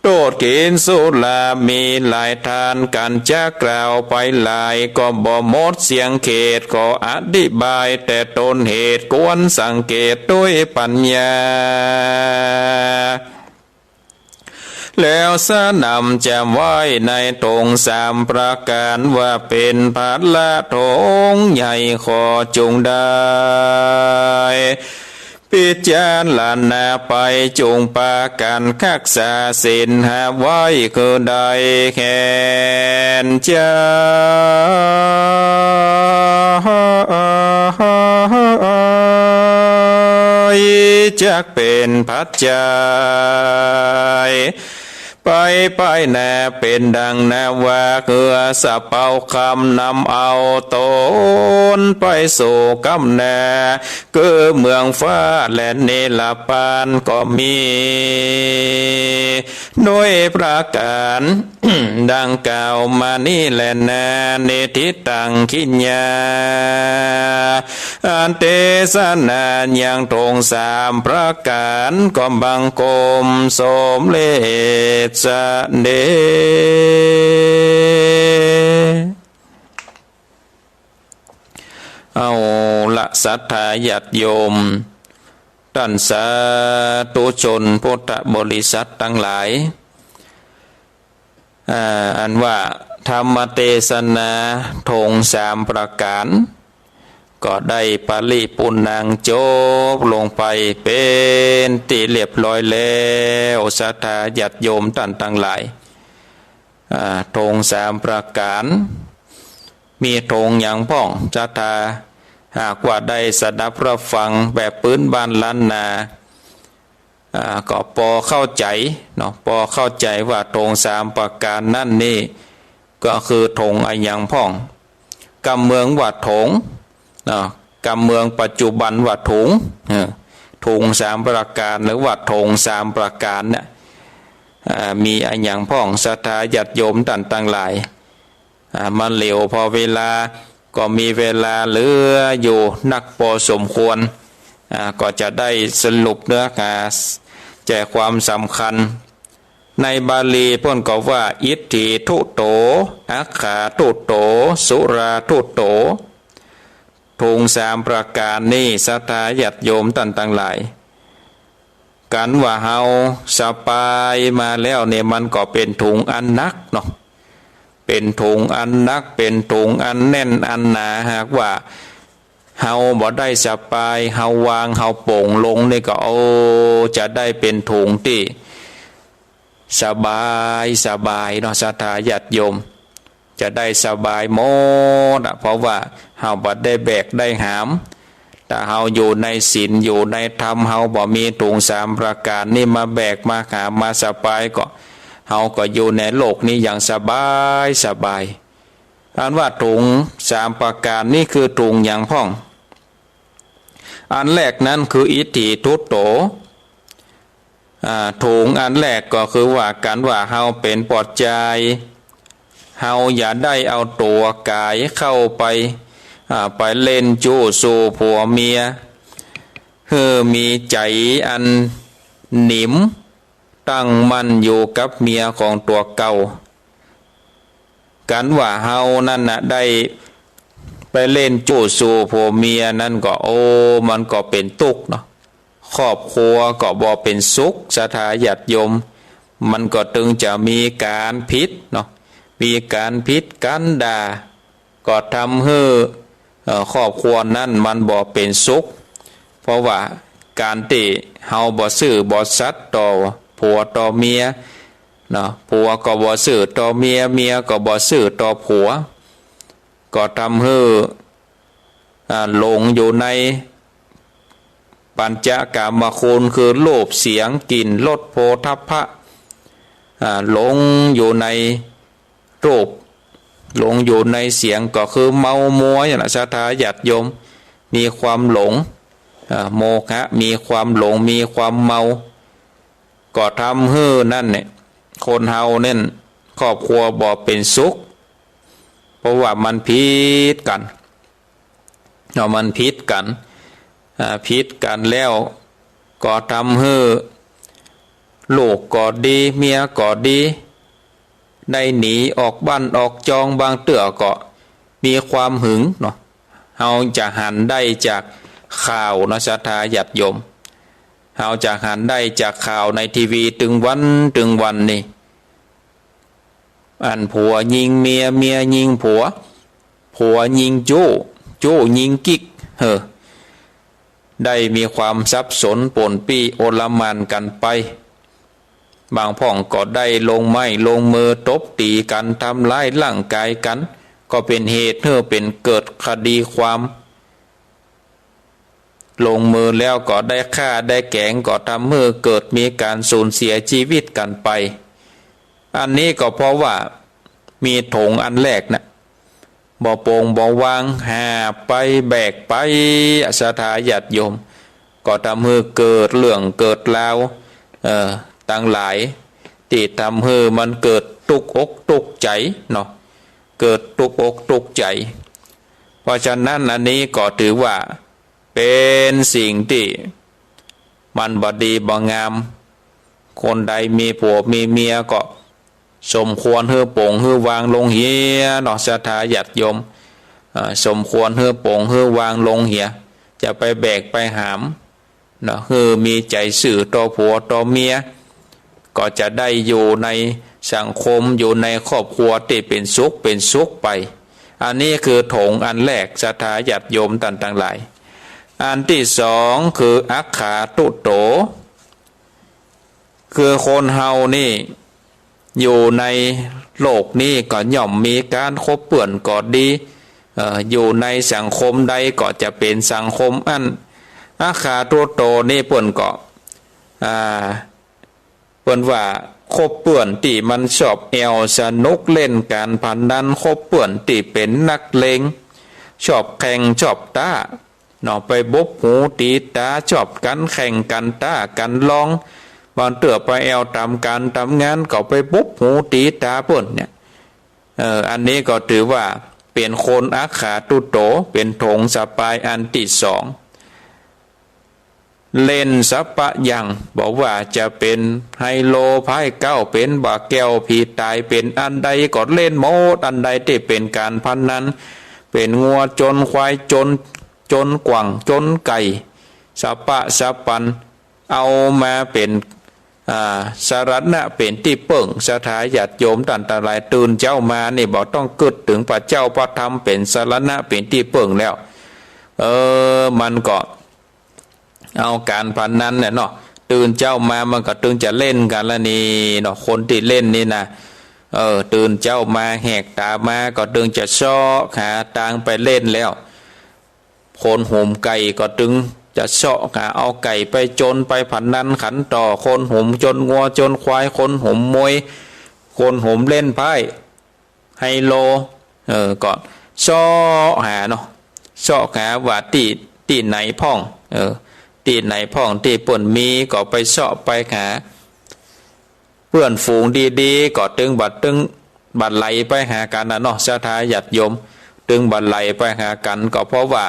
โต้ษกิ๋นสุรามีหลาย ต้านกั๋นจะกล่าวไปหลาย ก็บ่หมดเสียงเขต ขออธิบายแต่ต้นเหตุ ควรสังเกตด้วยปัญญา แล้วสนำจ๋ำไว้ในธงสามประก๋าน ว่าเป๋นภาระธงใหญ่ ขอจุ่งได้ พิจารณาไป จุ่งปากั๋นฮักษาศีลห้าไว้ คือได้แขนใจ๋ จักเป๋นปัจจัย ไปไปหน้าเป๋นดังนาว่า เฮือสะเปาคำนำเอาต๋นไปสู่ก้ำหน้า คือเมืองฟ้าและนิรพานก็มี ด้วยประก๋านดังกล่าวมานี้แลนา นิฏฐิตัง ขิญญา อันเตสนายังธงสามประก๋าน ก็บังคมสมเร็จเสด็จ เอาละ ศรัทธาญาติโยม ต้านสาธุชนพุทธบริษัทตังหลาย อ่า อันว่าธรรมเตสนาธงสามประก๋าน ก็ได้ปริปูรณังจบลงไปเป๋นตี้เรียบร้อยแล้ว ศรัทธาญาติโยมต้านตังหลาย อ่า ธงสามประก๋าน มีธงหยังพ่อง ศรัทธา หากว่าได้สดับรับฟังแบบปื๊นบ้านล้านนา อ่า ก็ปอเข้าใจ๋เนาะ ปอเข้าใจ๋ว่าถงสามประก๋านนั้นนี่ ก็คือถงอะหยังพ่อง กำเมืองว่าถงเนาะ กำเมืองปัจจุบันว่าถุง เออ ถงสามประก๋านหรือว่าถงสามประก๋านเนี่ย อ่า มีอะหยังพ่อง ศรัทธาญาติโยมต้านตังหลาย อ่า มาเหลียวพอเวลาก็มีเวลาเหลืออยู่นักปอสมควร อ่า ก็จะได้สรุปเนื้อหาใจความสำคัญ ในบาลีเปิ้นก็ว่า อิตถิทุโต อักขาทุโต สุราทุโต ถงสามประก๋านนี่ ศรัทธาญาติโยมต้านตังหลาย กั๋นว่าเฮาสบายมาแล้วเนี่ย มันก็เป๋นถงอันหนักเนาะ เป๋นถงอันหนัก เป๋นถงอันแน่นอันหนา หากว่าเฮาบ่ได้สบาย เฮาวาง เฮาป๋งลงนี่ก็ โอ้ จะได้เป๋นถงตี้ สบาย สบายเนาะ ศรัทธาญาติโยม จะได้สบายหมดอะ เพราะว่าเฮาบ่ได้แบกได้หาม ถ้าเฮาอยู่ในศีล อยู่ในธรรม เฮาบ่มีถงสามประก๋านนี่มาแบกมาหามมาสบายก็ เฮาก็อยู่ในโลกนี้อย่างสบาย สบาย อันว่าถงสามประก๋านนี่คือถงหยังพ่อง อันแรกนั้นคืออิตถิทุโต อ่า ถงอันแรกก็คือว่ากั๋นว่าเฮาเป๋นปอจาย เฮาอย่าได้เอาตั๋วก๋ายเข้าไป อ่า ไปเล่นจู้สู่ผัวเมีย หื้อมีใจ๋อันหนิม ตั้งมั่นอยู่กับเมียของตั๋วเก่า กั๋นว่าเฮานั้นน่ะได้ไปเล่นจู้สู่ผัวเมียนั้นก็ โอ้ มันก็เป๋นตุ๊กข์เนาะ ครอบครัวก็บ่เป๋นสุข ศรัทธาญาติโยม มันก็ตึงจะมีก๋านผิดเนาะ มีก๋านผิดก๋านด่า ก็ทำหื้อ เอ่อ ครอบครัวนั้นมันบ่เป๋นสุข เพราะว่าก๋านตี้เฮาบ่ซื่อบ่สัตย์ต่อผัวต่อเมียเนาะ ผัวก็บ่ซื่อต่อเมีย เมียก็บ่ซื่อต่อผัว ก็ทำหื้อ อ่า หลงอยู่ในปัญจกามคุณ คือรูป เสียง กลิ่น รส โผฏฐัพพะ อ่า หลงอยู่ใน รูป หลงอยู่ในเสียง ก็คือเมามัวอย่างนั้น ศรัทธาญาติโยม มีความหลง อ่า โมหะ มีความหลง มีความเมา ก็ทำหื้อนั่นเนี่ย คนเฮาเนี่ย ครอบครัวบ่เป๋นสุข เพราะว่ามันผิดกั๋น เนาะ มันผิดกั๋น อ่า ผิดกั๋นแล้ว ก็ทำหื้อลูกก็ดี เมียก็ดี ได้หนีออกบ้านออกจอง บางเตื้อก็มีความหึงเนาะ เฮาจะหันได้จากข่าวเนาะ ศรัทธาญาติโยม เฮาจะหันได้จากข่าวในทีวีตึงวันตึงวันนี่ อันผัวยิงเมีย เมียยิงผัว ผัวยิงจู้ จู้ยิงกิ๊ก เฮ้อ ได้มีความสับสนป่นปี้โอลหม่านกั๋นไป บางพ่องก็ได้ลงไม้ลงมือตบตี๋กั๋น ทำร้ายร่างกายกั๋น ก็เป๋นเหตุหื้อเป๋นเกิดคดีความ ลงมือแล้วก็ได้ฆ่าได้แก๋ง ก็ทำหื้อเกิดมีก๋านสูญเสียจีวิตกั๋นไป อันนี้ก็เพราะว่ามีถงอันแรกน่ะ บ่ป๋งบ่วาง หาบไปแบกไป ศรัทธาญาติโยม ก็ทำหื้อเกิดเรื่องเกิดราว เอ่อ ตังหลาย ตี้ทำหื้อมันเกิดตุ๊กอกตุ๊กใจ๋เนาะ เกิดตุ๊กอกตุ๊กใจ๋ เพราะฉะนั้นอันนี้ก็ถือว่าเป๋นสิ่งตี้มันบ่ดีบ่งาม คนใดมีผัวมีเมียก็สมควรหื้อป๋งหื้อวางลงเหียเนาะ ศรัทธาญาติโยม อ่า สมควรหื้อป๋งหื้อวางลงเหีย จะไปแบกไปหาม เนาะ หื้อมีใจ๋ซื่อต่อผัวต่อเมีย ก็จะได้อยู่ในสังคม อยู่ในครอบครัวตี้เป๋นสุขเป๋นสุขไป อันนี้คือถงอันแรก ศรัทธาญาติโยมต้านตังหลาย อันตี้สองคืออักขาทุโต คือคนเฮานี่ อยู่ในโลกนี้ก็ย่อมมีก๋านคบเปื้อนก็ดี เอ่อ อยู่ในสังคมใดก็จะเป๋นสังคมอั้น อักขาตุโตนี่เปิ้นก็ อ่า เปิ้นว่าคบเปื้อนตี้มันชอบแอ่วสนุกเล่นก๋านพนัน คบเปื้อนตี้เป๋นนักเลง ชอบแข่งชอบต๊า เนาะ ไปบุบหูตี๋ต๋า ชอบกั๋นแข่งกั๋นต๊ากั๋นลอง บางเตื้อไปแอ่วต๋ามก๋านต๋ามงานก็ไปบุบหูตี๋ต๋าเปิ้นเนี่ย เออ อันนี้ก็ถือว่าเป๋นคนอักขาตุโต เป๋นถงสปายอันตี้สอง เล่นสัปปะอย่าง บ่ว่าจะเป๋นไฮโล ไพ่เก๊า เป๋นบ่าแก้วผีต๋าย เป๋นอันใดก็เล่นหมด อันใดตี้เป๋นก๋านพนัน เป๋นงัวจนควายจน จนก๋างจนไก่ สัปปะสัปปัน เอามาเป๋น อ่า สรณะเป๋นตี้เปิ้ง ศรัทธาญาติโยมต้านตังหลาย ตื่นเจ๊ามานี่บ่ต้องกึ๊ดเถิงพระเจ้าพระธรรมเป๋นสรณะเป๋นตี้เปิ้งแล้ว เออ มันก็เอาก๋านพนันเนี่ยเนาะ ตื่นเจ๊ามามันก็ตึงจะเล่นกั๋นละนี่เนาะ คนตี้เล่นนี่นะ เออ ตื่นเจ๊ามาแหกต๋ามาก็ตึงจะเซาะหาตางไปเล่นแล้ว คนหุมไก่ก็ตึงจะเซาะหาเอาไก่ไปจนไปพนันขันต่อ คนหุมจนงัวจนควาย คนหุมมวย คนหุมเล่นไพ่ไฮโล เออ ก็เซาะหาเนาะ เซาะหาว่าตี้ ตี้ไหนพ่อง เออ ตี้ไหนพ่องตี้เปิ้นมีก็ไปเซาะไปหา เปื้อนฝูงดีๆ ก็ตึงบ่ ตึงบ่ไหลไปหากั๋นน่ะเนาะ ศรัทธาญาติโยม ตึงบ่ไหลไปหากั๋น ก็เพราะว่า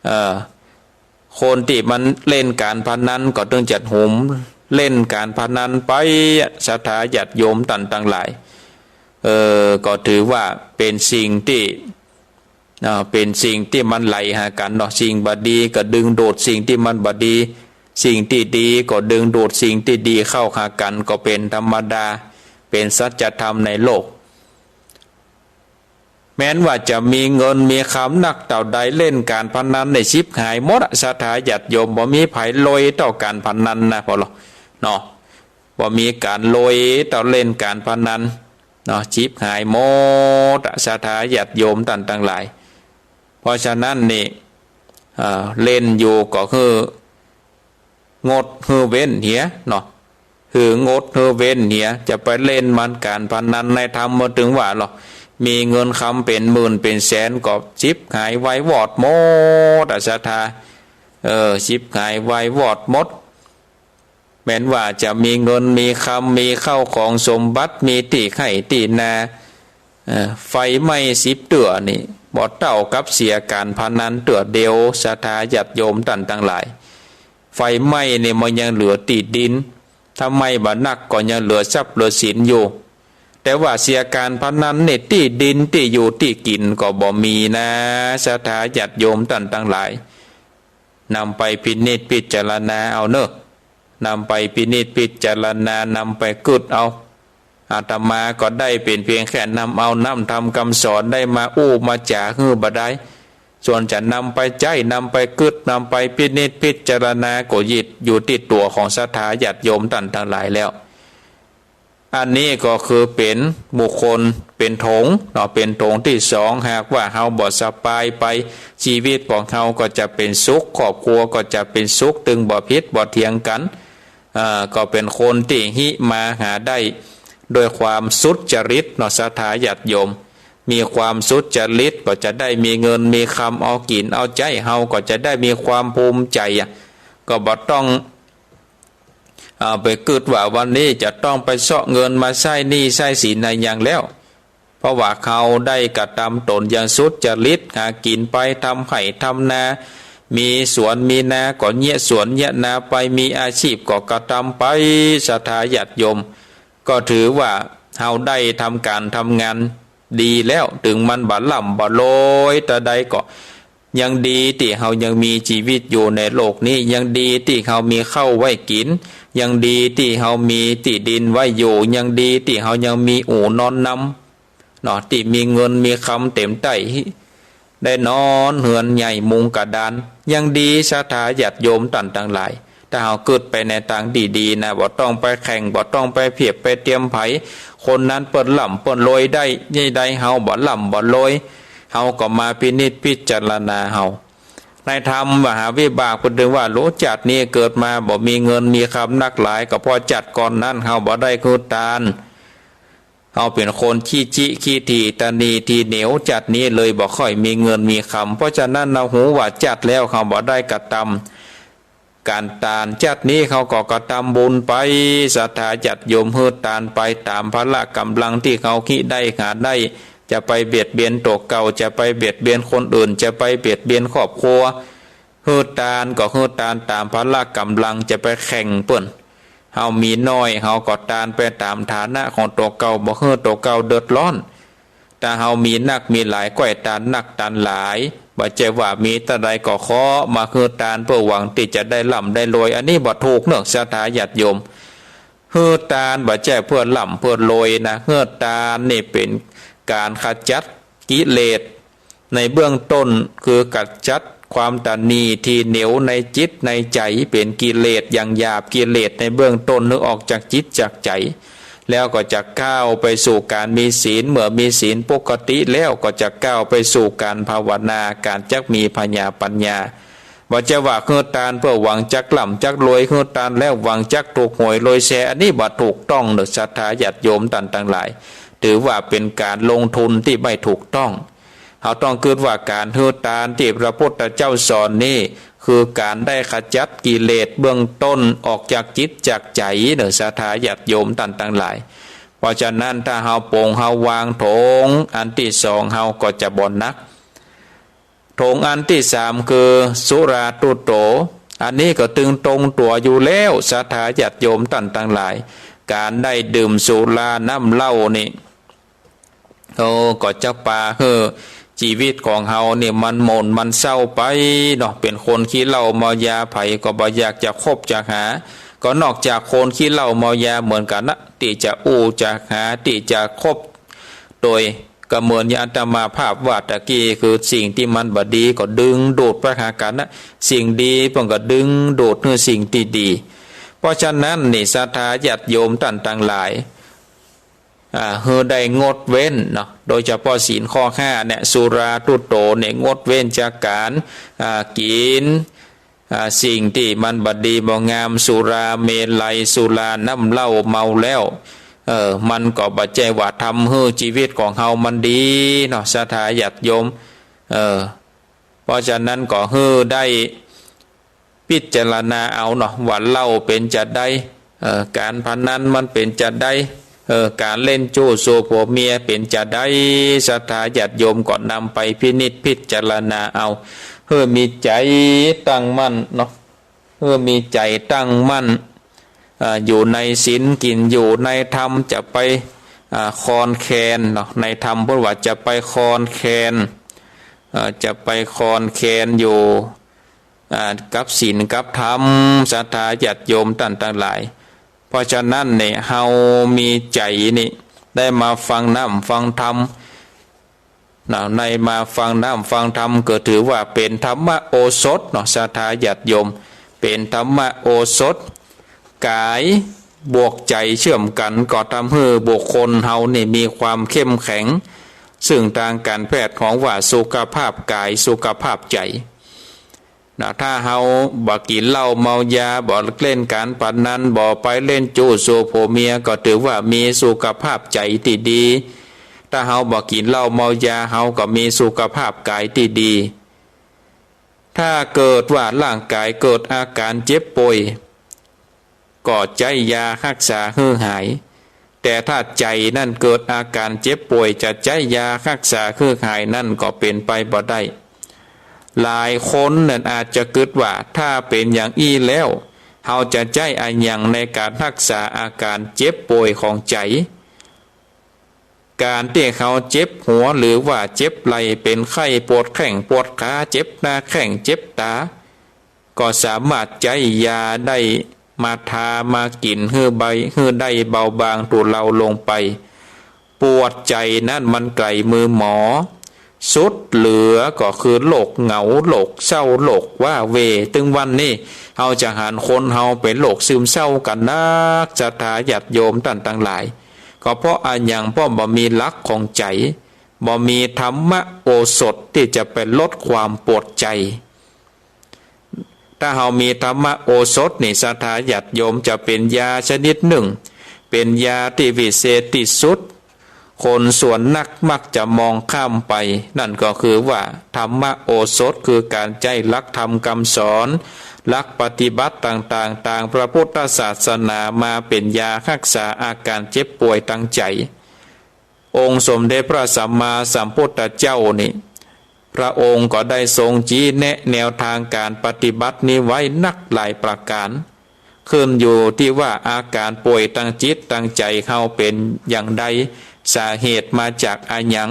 เอ่อ คนตี้มันเล่นก๋านพนันก็ตึงจะหุมเล่นก๋านพนันไป ศรัทธาญาติโยมต้านตังหลาย เออ ก็ถือว่าเป๋นสิ่งตี้ อ่า เป๋นสิ่งตี้มันไหลหากั๋นเนาะ สิ่งบ่ดีก็ดึงดูดสิ่งตี้มันบ่ดี สิ่งตี้ดีก็ดึงดูดสิ่งตี้ดีเข้าหากั๋น ก็เป๋นธรรมดา เป๋นสัจธรรมในโลก แม้นว่าจะมีเงินมีคำนักเต้าใด เล่นก๋านพนันนี่ฉิบหายหมดอะ ศรัทธาญาติโยม บ่มีใผรวยเต้าก๋านพนันนะ พอลอ เนาะ บ่มีก๋านรวยเต้าเล่นก๋านพนัน เนาะ ฉิบหายหมดอะ ศรัทธาญาติโยมต้านตังหลาย เพราะฉะนั้นนี่ เอ่อ เล่นอยู่ก็หื้องดหื้อเว้นเหียเนาะ หื้องดหื้อเว้นเหีย จะไปเล่นมันก๋านพนันในธรรม บ่ตึงว่าลอ มีเงินคำเป๋นหมื่นเป๋นแสนก็ฉิบหายวายวอดหมดอะ ศรัทธา เออ ฉิบหายวายวอดหมด แม้นว่าจะมีเงินมีคำ มีเข้าของสมบัติ มีตี้ไฮ่ตี้นา เอ่อ ไฟไหม้สิบเตื้อนี่ บ่เต้ากับเสียก๋านพนันเตื้อเดียว ศรัทธาญาติโยมต้านตังหลาย ไฟไหม้นี่มันยังเหลือตี้ดิน ถ้าไหม้บ่หนักก็ยังเหลือทรัพย์เหลือสินอยู่ แต่ว่าเสียก๋านพนันนี่ตี้ดินตี้อยู่ตี้กิ๋นก็บ่มีนะ ศรัทธาญาติโยมต้านตังหลาย นำไปพินิจพิจารณาเอาเนาะ นำไปพินิจพิจารณา นำไปกึ๊ดเอา อาตมาก็ได้เป๋นเพียงแค่นำเอาน้ำธรรมกำสอนได้มาอู้มาจ๋าหื้อบ่ดาย ส่วนจะนำไปใจ๊ นำไปกึ๊ด นำไปพินิจพิจารณาก็หยิดอยู่ตี้ตั๋วของศรัทธาญาติโยมต้านตังหลายแล้ว อันนี้ก็คือเป๋นบุคคล เป๋นถงเนาะ เป๋นถงตี้สอง หากว่าเฮาบ่สปายไป จีวิตของเฮาก็จะเป๋นสุข ครอบครัวก็จะเป๋นสุข ตึงบ่ผิดบ่เถียงกั๋น เอ่อ ก็เป๋นคนตี้ฮิมาหาได้ด้วยความสุจริตเนาะ ศรัทธาญาติโยม มีความสุจริตก็จะได้มีเงินมีคำเอากิ๋นเอาใจ๊ เฮาก็จะได้มีความภูมิใจ๋อะ ก็บ่ต้อง เอาไปกึ๊ดว่าวันนี้จะต้องไปเซาะเงินมาใช้หนี้ใช้สินอะหยังแล้ว เพราะว่าเฮาได้กระตำต๋นอย่างสุจริต หากิ๋นไป ทำไฮ่ทำนา มีสวนมีนาก็เยียะสวนเยียะนาไป มีอาชีพก็กระตำไป ศรัทธาญาติโยม ก็ถือว่าเฮาได้ทำก๋านทำงานดีแล้ว ตึงมันบ่ล่ำบ่รวยเต้าใดก็ ยังดีตี้เฮายังมีจีวิตอยู่ในโลกนี้ ยังดีตี้เฮามีข้าวไว้กิ๋น ยังดีตี้เฮามีตี้ดินไว้อยู่ ยังดีตี้เฮายังมีอู่นอนนำเนาะ ตี้มีเงินมีคำเต๋มใต้ ได้นอนเฮือนใหญ่มุงกระดาน ยังดี ศรัทธาญาติโยมต้านตังหลาย ถ้าเฮากึ๊ดไปในตางตี้ดีนะ บ่ต้องไปแข่ง บ่ต้องไปเปียบไปเตียมใผ คนนั้นเปิ้นล่ำเปิ้นรวยได้ นี่ได้ เฮาบ่ล่ำบ่รวย เฮาก็มาพินิจพิจารณาเฮา ในธรรมมหาวิบากเปิ้นตึงว่า โห จั๊ดนี้เกิดมาบ่มีเงินมีคำนักหลาย ก็เพราะจั๊ดก่อนนั้นเฮาบ่ได้หื้อตาน เฮาเป๋นคนขี้จิขี้ถี่ ตะหนี่ถี่เหนียว จั๊ดนี้เลยบ่ค่อยมีเงินมีคำ เพราะฉะนั้นเฮาฮู้ว่าจั๊ดแล้วเฮาบ่ได้กระตำ ก๋านตาน จั๊ดนี้เฮาก็กระตำบุญไป ศรัทธาญาติโยม หื้อตานไปต๋ามพละก๋ำลังตี้เฮาฮิได้หาได้ จะไปเบียดเบียนตั๋วเก่า จะไปเบียดเบียนคนอื่น จะไปเบียดเบียนครอบครัว หื้อตานก็หื้อตานต๋ามพละก๋ำลัง จะไปแข่งเปิ้น เฮามีน้อย เฮาก็ตานไปต๋ามฐานะของตั๋วเก่า บ่หื้อตั๋วเก่าเดือดร้อน ถ้าเฮามีนักมีหลาย ก้อยตานนักตานหลาย บ่ใจ้ว่ามีเต้าใดก็ขอมาหื้อตาน เปื้อหวังตี้จะได้ร่ำได้รวย อันนี้บ่ถูกเนาะ ศรัทธาญาติโยม หื้อตานบ่ใจ้เปื้อร่ำเปื้อรวยนะ หื้อตานนี่เป๋นก๋านขจัดกิเลสในเบื้องต้น คือขจัดความตะหนี่ถี่เหนียวในจิตในใจ๋ เป๋นกิเลสอย่างหยาบ กิเลสในเบื้องต้น หื้อออกจากจิตจากใจ๋ แล้วก็จะก้าวไปสู่ก๋านมีศีล เมื่อมีศีลปกติแล้วก็จะก้าวไปสู่ก๋านภาวนา ก๋านจักมีผญาปัญญา บ่ใจ้ว่าหื้อตานเปื้อหวังจักร่ำจักรวย หื้อตานแล้วหวังจักถูกหวยรวยแชร์ อันนี้บ่ถูกต้องเนาะ ศรัทธาญาติโยมต้านตังหลาย ถือว่าเป๋นก๋านลงทุนตี้ไม่ถูกต้อง เฮาต้องกึ๊ดว่าก๋านหื้อตานตี้พระพุทธเจ้าสอนนี้ คือก๋านได้ขจัดกิเลสเบื้องต้นออกจากจิตจากใจ๋เนาะ ศรัทธาญาติโยมต้านตังหลาย เพราะฉะนั้นถ้าเฮาปลงเฮาวาง โถงอันตี้สองเฮาก็จะบ่หนัก โถงอันตี้สามคือสุราตุ๊โต อันนี้ก็ตึงตรงตั๋วอยู่แล้ว ศรัทธาญาติโยมต้านตังหลาย ก๋านได้ดื่มสุราน้ำเหล้านี่ โอ้ ก็จะปาหื้อจีวิตของเฮานี่มันหม่นมันเศร้าไปเนาะ เป๋นคนขี้เหล้าเมายา ใผก็บ่อยากจะคบจะหา ก็นอกจากคนขี้เหล้าเมายาเหมือนกั๋นนะ ตี้จะอู้จะหา ตี้จะคบ โดยก็เหมือนอย่างอาตมาภาพว่าตะกี้ คือสิ่งตี้มันบ่ดีก็ดึงดูดไปหากั๋นนะ สิ่งดีเปิ้นก็ดึงดูดหื้อสิ่งตี้ดี เพราะฉะนั้นนี่ศรัทธาญาติโยมต้านตังหลาย อ่า หื้อได้งดเว้นเนาะ โดยเฉพาะศีลข้อห้าเนี่ย สุราตุ๊โตเนี่ย งดเว้นจากก๋าน อ่า กิ๋น อ่า สิ่งตี้มันบ่ดีบ่งาม สุราเมรัย สุราน้ำเหล้า เมาแล้ว เออ มันก็บ่ใจ้ว่าทำหื้อจีวิตของเฮามันดีเนาะ ศรัทธาญาติโยม เออ เพราะฉะนั้นก็หื้อได้พิจารณาเอาเนาะ ว่าเหล้าเป๋นจาใด เอ่อ ก๋านพนันมันเป๋นจาใด เอ่อ ก๋านเล่นจู๊สัวผัวเมียเป๋นจาใด ศรัทธาญาติโยมก็นำไปพินิจพิจารณาเอา หื้อมีใจ๋ตั้งมั่นเนาะ หื้อมีใจ๋ตั้งมั่น เอ่อ อยู่ในศีล กิ๋นอยู่ในธรรม จะไป อ่า คลอนแคลนเนาะ ในธรรมเปิ้นว่าจะไปคลอนแคลน เอ่อ จะไปคลอนแคลนอยู่ อ่า กับศีลกับธรรม ศรัทธาญาติโยมต้านตังหลาย เพราะฉะนั้นเนี่ย เฮามีใจ๋นี่ ได้มาฟังน้ำฟังธรรม เนาะ ได้มาฟังน้ำฟังธรรม ก็ถือว่าเป๋นธรรมโอสถเนาะ ศรัทธาญาติโยม เป๋นธรรมโอสถ ก๋ายบวกใจ๋เชื่อมกั๋น ก็ทำหื้อบุคคลเฮานี่มีความเข้มแข็ง ซึ่งตางก๋านแพทย์ฮ้องว่าสุขภาพก๋าย สุขภาพใจ๋ นะ ถ้าเฮาบ่กิ๋นเหล้าเมายา บ่เล่นก๋านพนัน บ่ไปเล่นจู๊สัวผัวเมีย ก็ถือว่ามีสุขภาพใจ๋ตี้ดี ถ้าเฮาบ่กิ๋นเหล้าเมายา เฮาก็มีสุขภาพก๋ายตี้ดี ถ้าเกิดว่าร่างก๋ายเกิดอาก๋านเจ็บป่วย ก็ใจ๊ยาฮักษาหื้อหาย แต่ถ้าใจ๋นั้นเกิดอาก๋านเจ็บป่วย จะใจ๊ยาฮักษาหื้อหายนั้นก็เป๋นไปบ่ได้ หลายคนนั้นอาจจะกึ๊ดว่า ถ้าเป๋นอย่างอี้แล้ว เฮาจะใจ๊อะหยังในก๋านฮักษาอาก๋านเจ็บป่วยของใจ๋ ก๋านตี้เฮาเจ็บหัวหรือว่าเจ็บไหล่ เป๋นไข้ ปวดแข้งปวดขา เจ็บหน้าแข้งเจ็บต๋า ก็สามารถใจ๊ยาได้มาทามากิ๋นหื้อใบ้ หื้อได้เบาบางทุเลาลงไป ปวดใจ๋นั้นมันไก๋มือหมอ สุดเหลือก็คือโรคเหงา โรคเศร้า โรคว้าเหว่ ตึงวันนี้เฮาจะหันคนเฮาเป๋นโรคซึมเศร้ากั๋นนัก ศรัทธาญาติโยมต้านตังหลาย ก็เพราะอะหยัง เพราะบ่มีหลักของใจ๋ บ่มีธรรมโอสถตี้จะไปลดความปวดใจ๋ ถ้าเฮามีธรรมโอสถนี่ ศรัทธาญาติโยม จะเป๋นยาชนิดนึ่ง เป๋นยาตี้วิเศษตี้สุด คนส่วนนักมักจะมองข้ามไป นั่นก็คือว่าธรรมโอสถคือก๋านใจ๊หลักธรรมกำสอน หลักปฏิบัติต่างๆ ตางพระพุทธศาสนามาเป๋นยาฮักษาอาก๋านเจ็บป่วยตางใจ๋ องค์สมเด็จพระสัมมาสัมพุทธเจ้านี่ พระองค์ก็ได้ทรงจี๊แนะแนวตางก๋านปฏิบัตินี้ไว้นักหลายประก๋าน ขึ้นอยู่ตี้ว่าอาก๋านป่วยตางจิตตางใจ๋เฮาเป๋นอย่างใด สาเหตุมาจากอะหยัง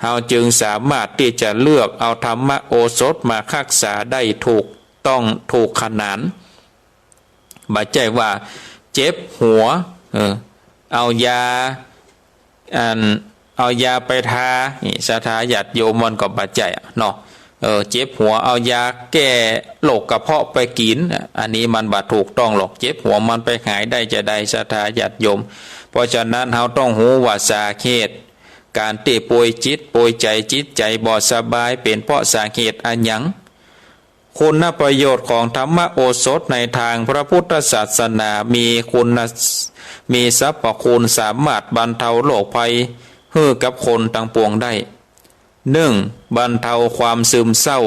เฮาจึงสามารถตี้จะเลือกเอาธรรมโอสถมาฮักษาได้ถูกต้องถูกขนาน บ่ใจ้ว่าเจ็บหัว เออ เอายา อัน เอายาไปทา นี่ ศรัทธาญาติโยม มันก็บ่ใจ้อะเนาะ เออ เจ็บหัวเอายาแก้โรคกระเพาะไปกิ๋น อันนี้มันบ่ถูกต้องหรอก เจ็บหัวมันไปหายได้จาใด ศรัทธาญาติโยม เพราะฉะนั้นเฮาต้องฮู้ว่าสาเหตุก๋านตี้ป่วยจิตป่วยใจ๋ จิตใจ๋บ่สบาย เป๋นเพราะสาเหตุอะหยัง คุณประโยชน์ของธรรมโอสถในตางพระพุทธศาสนามีคุณ มีสรรพคุณสามารถบรรเทาโรคภัยหื้อกับคนตังปวงได้ นึ่ง บรรเทาความซึมเศร้า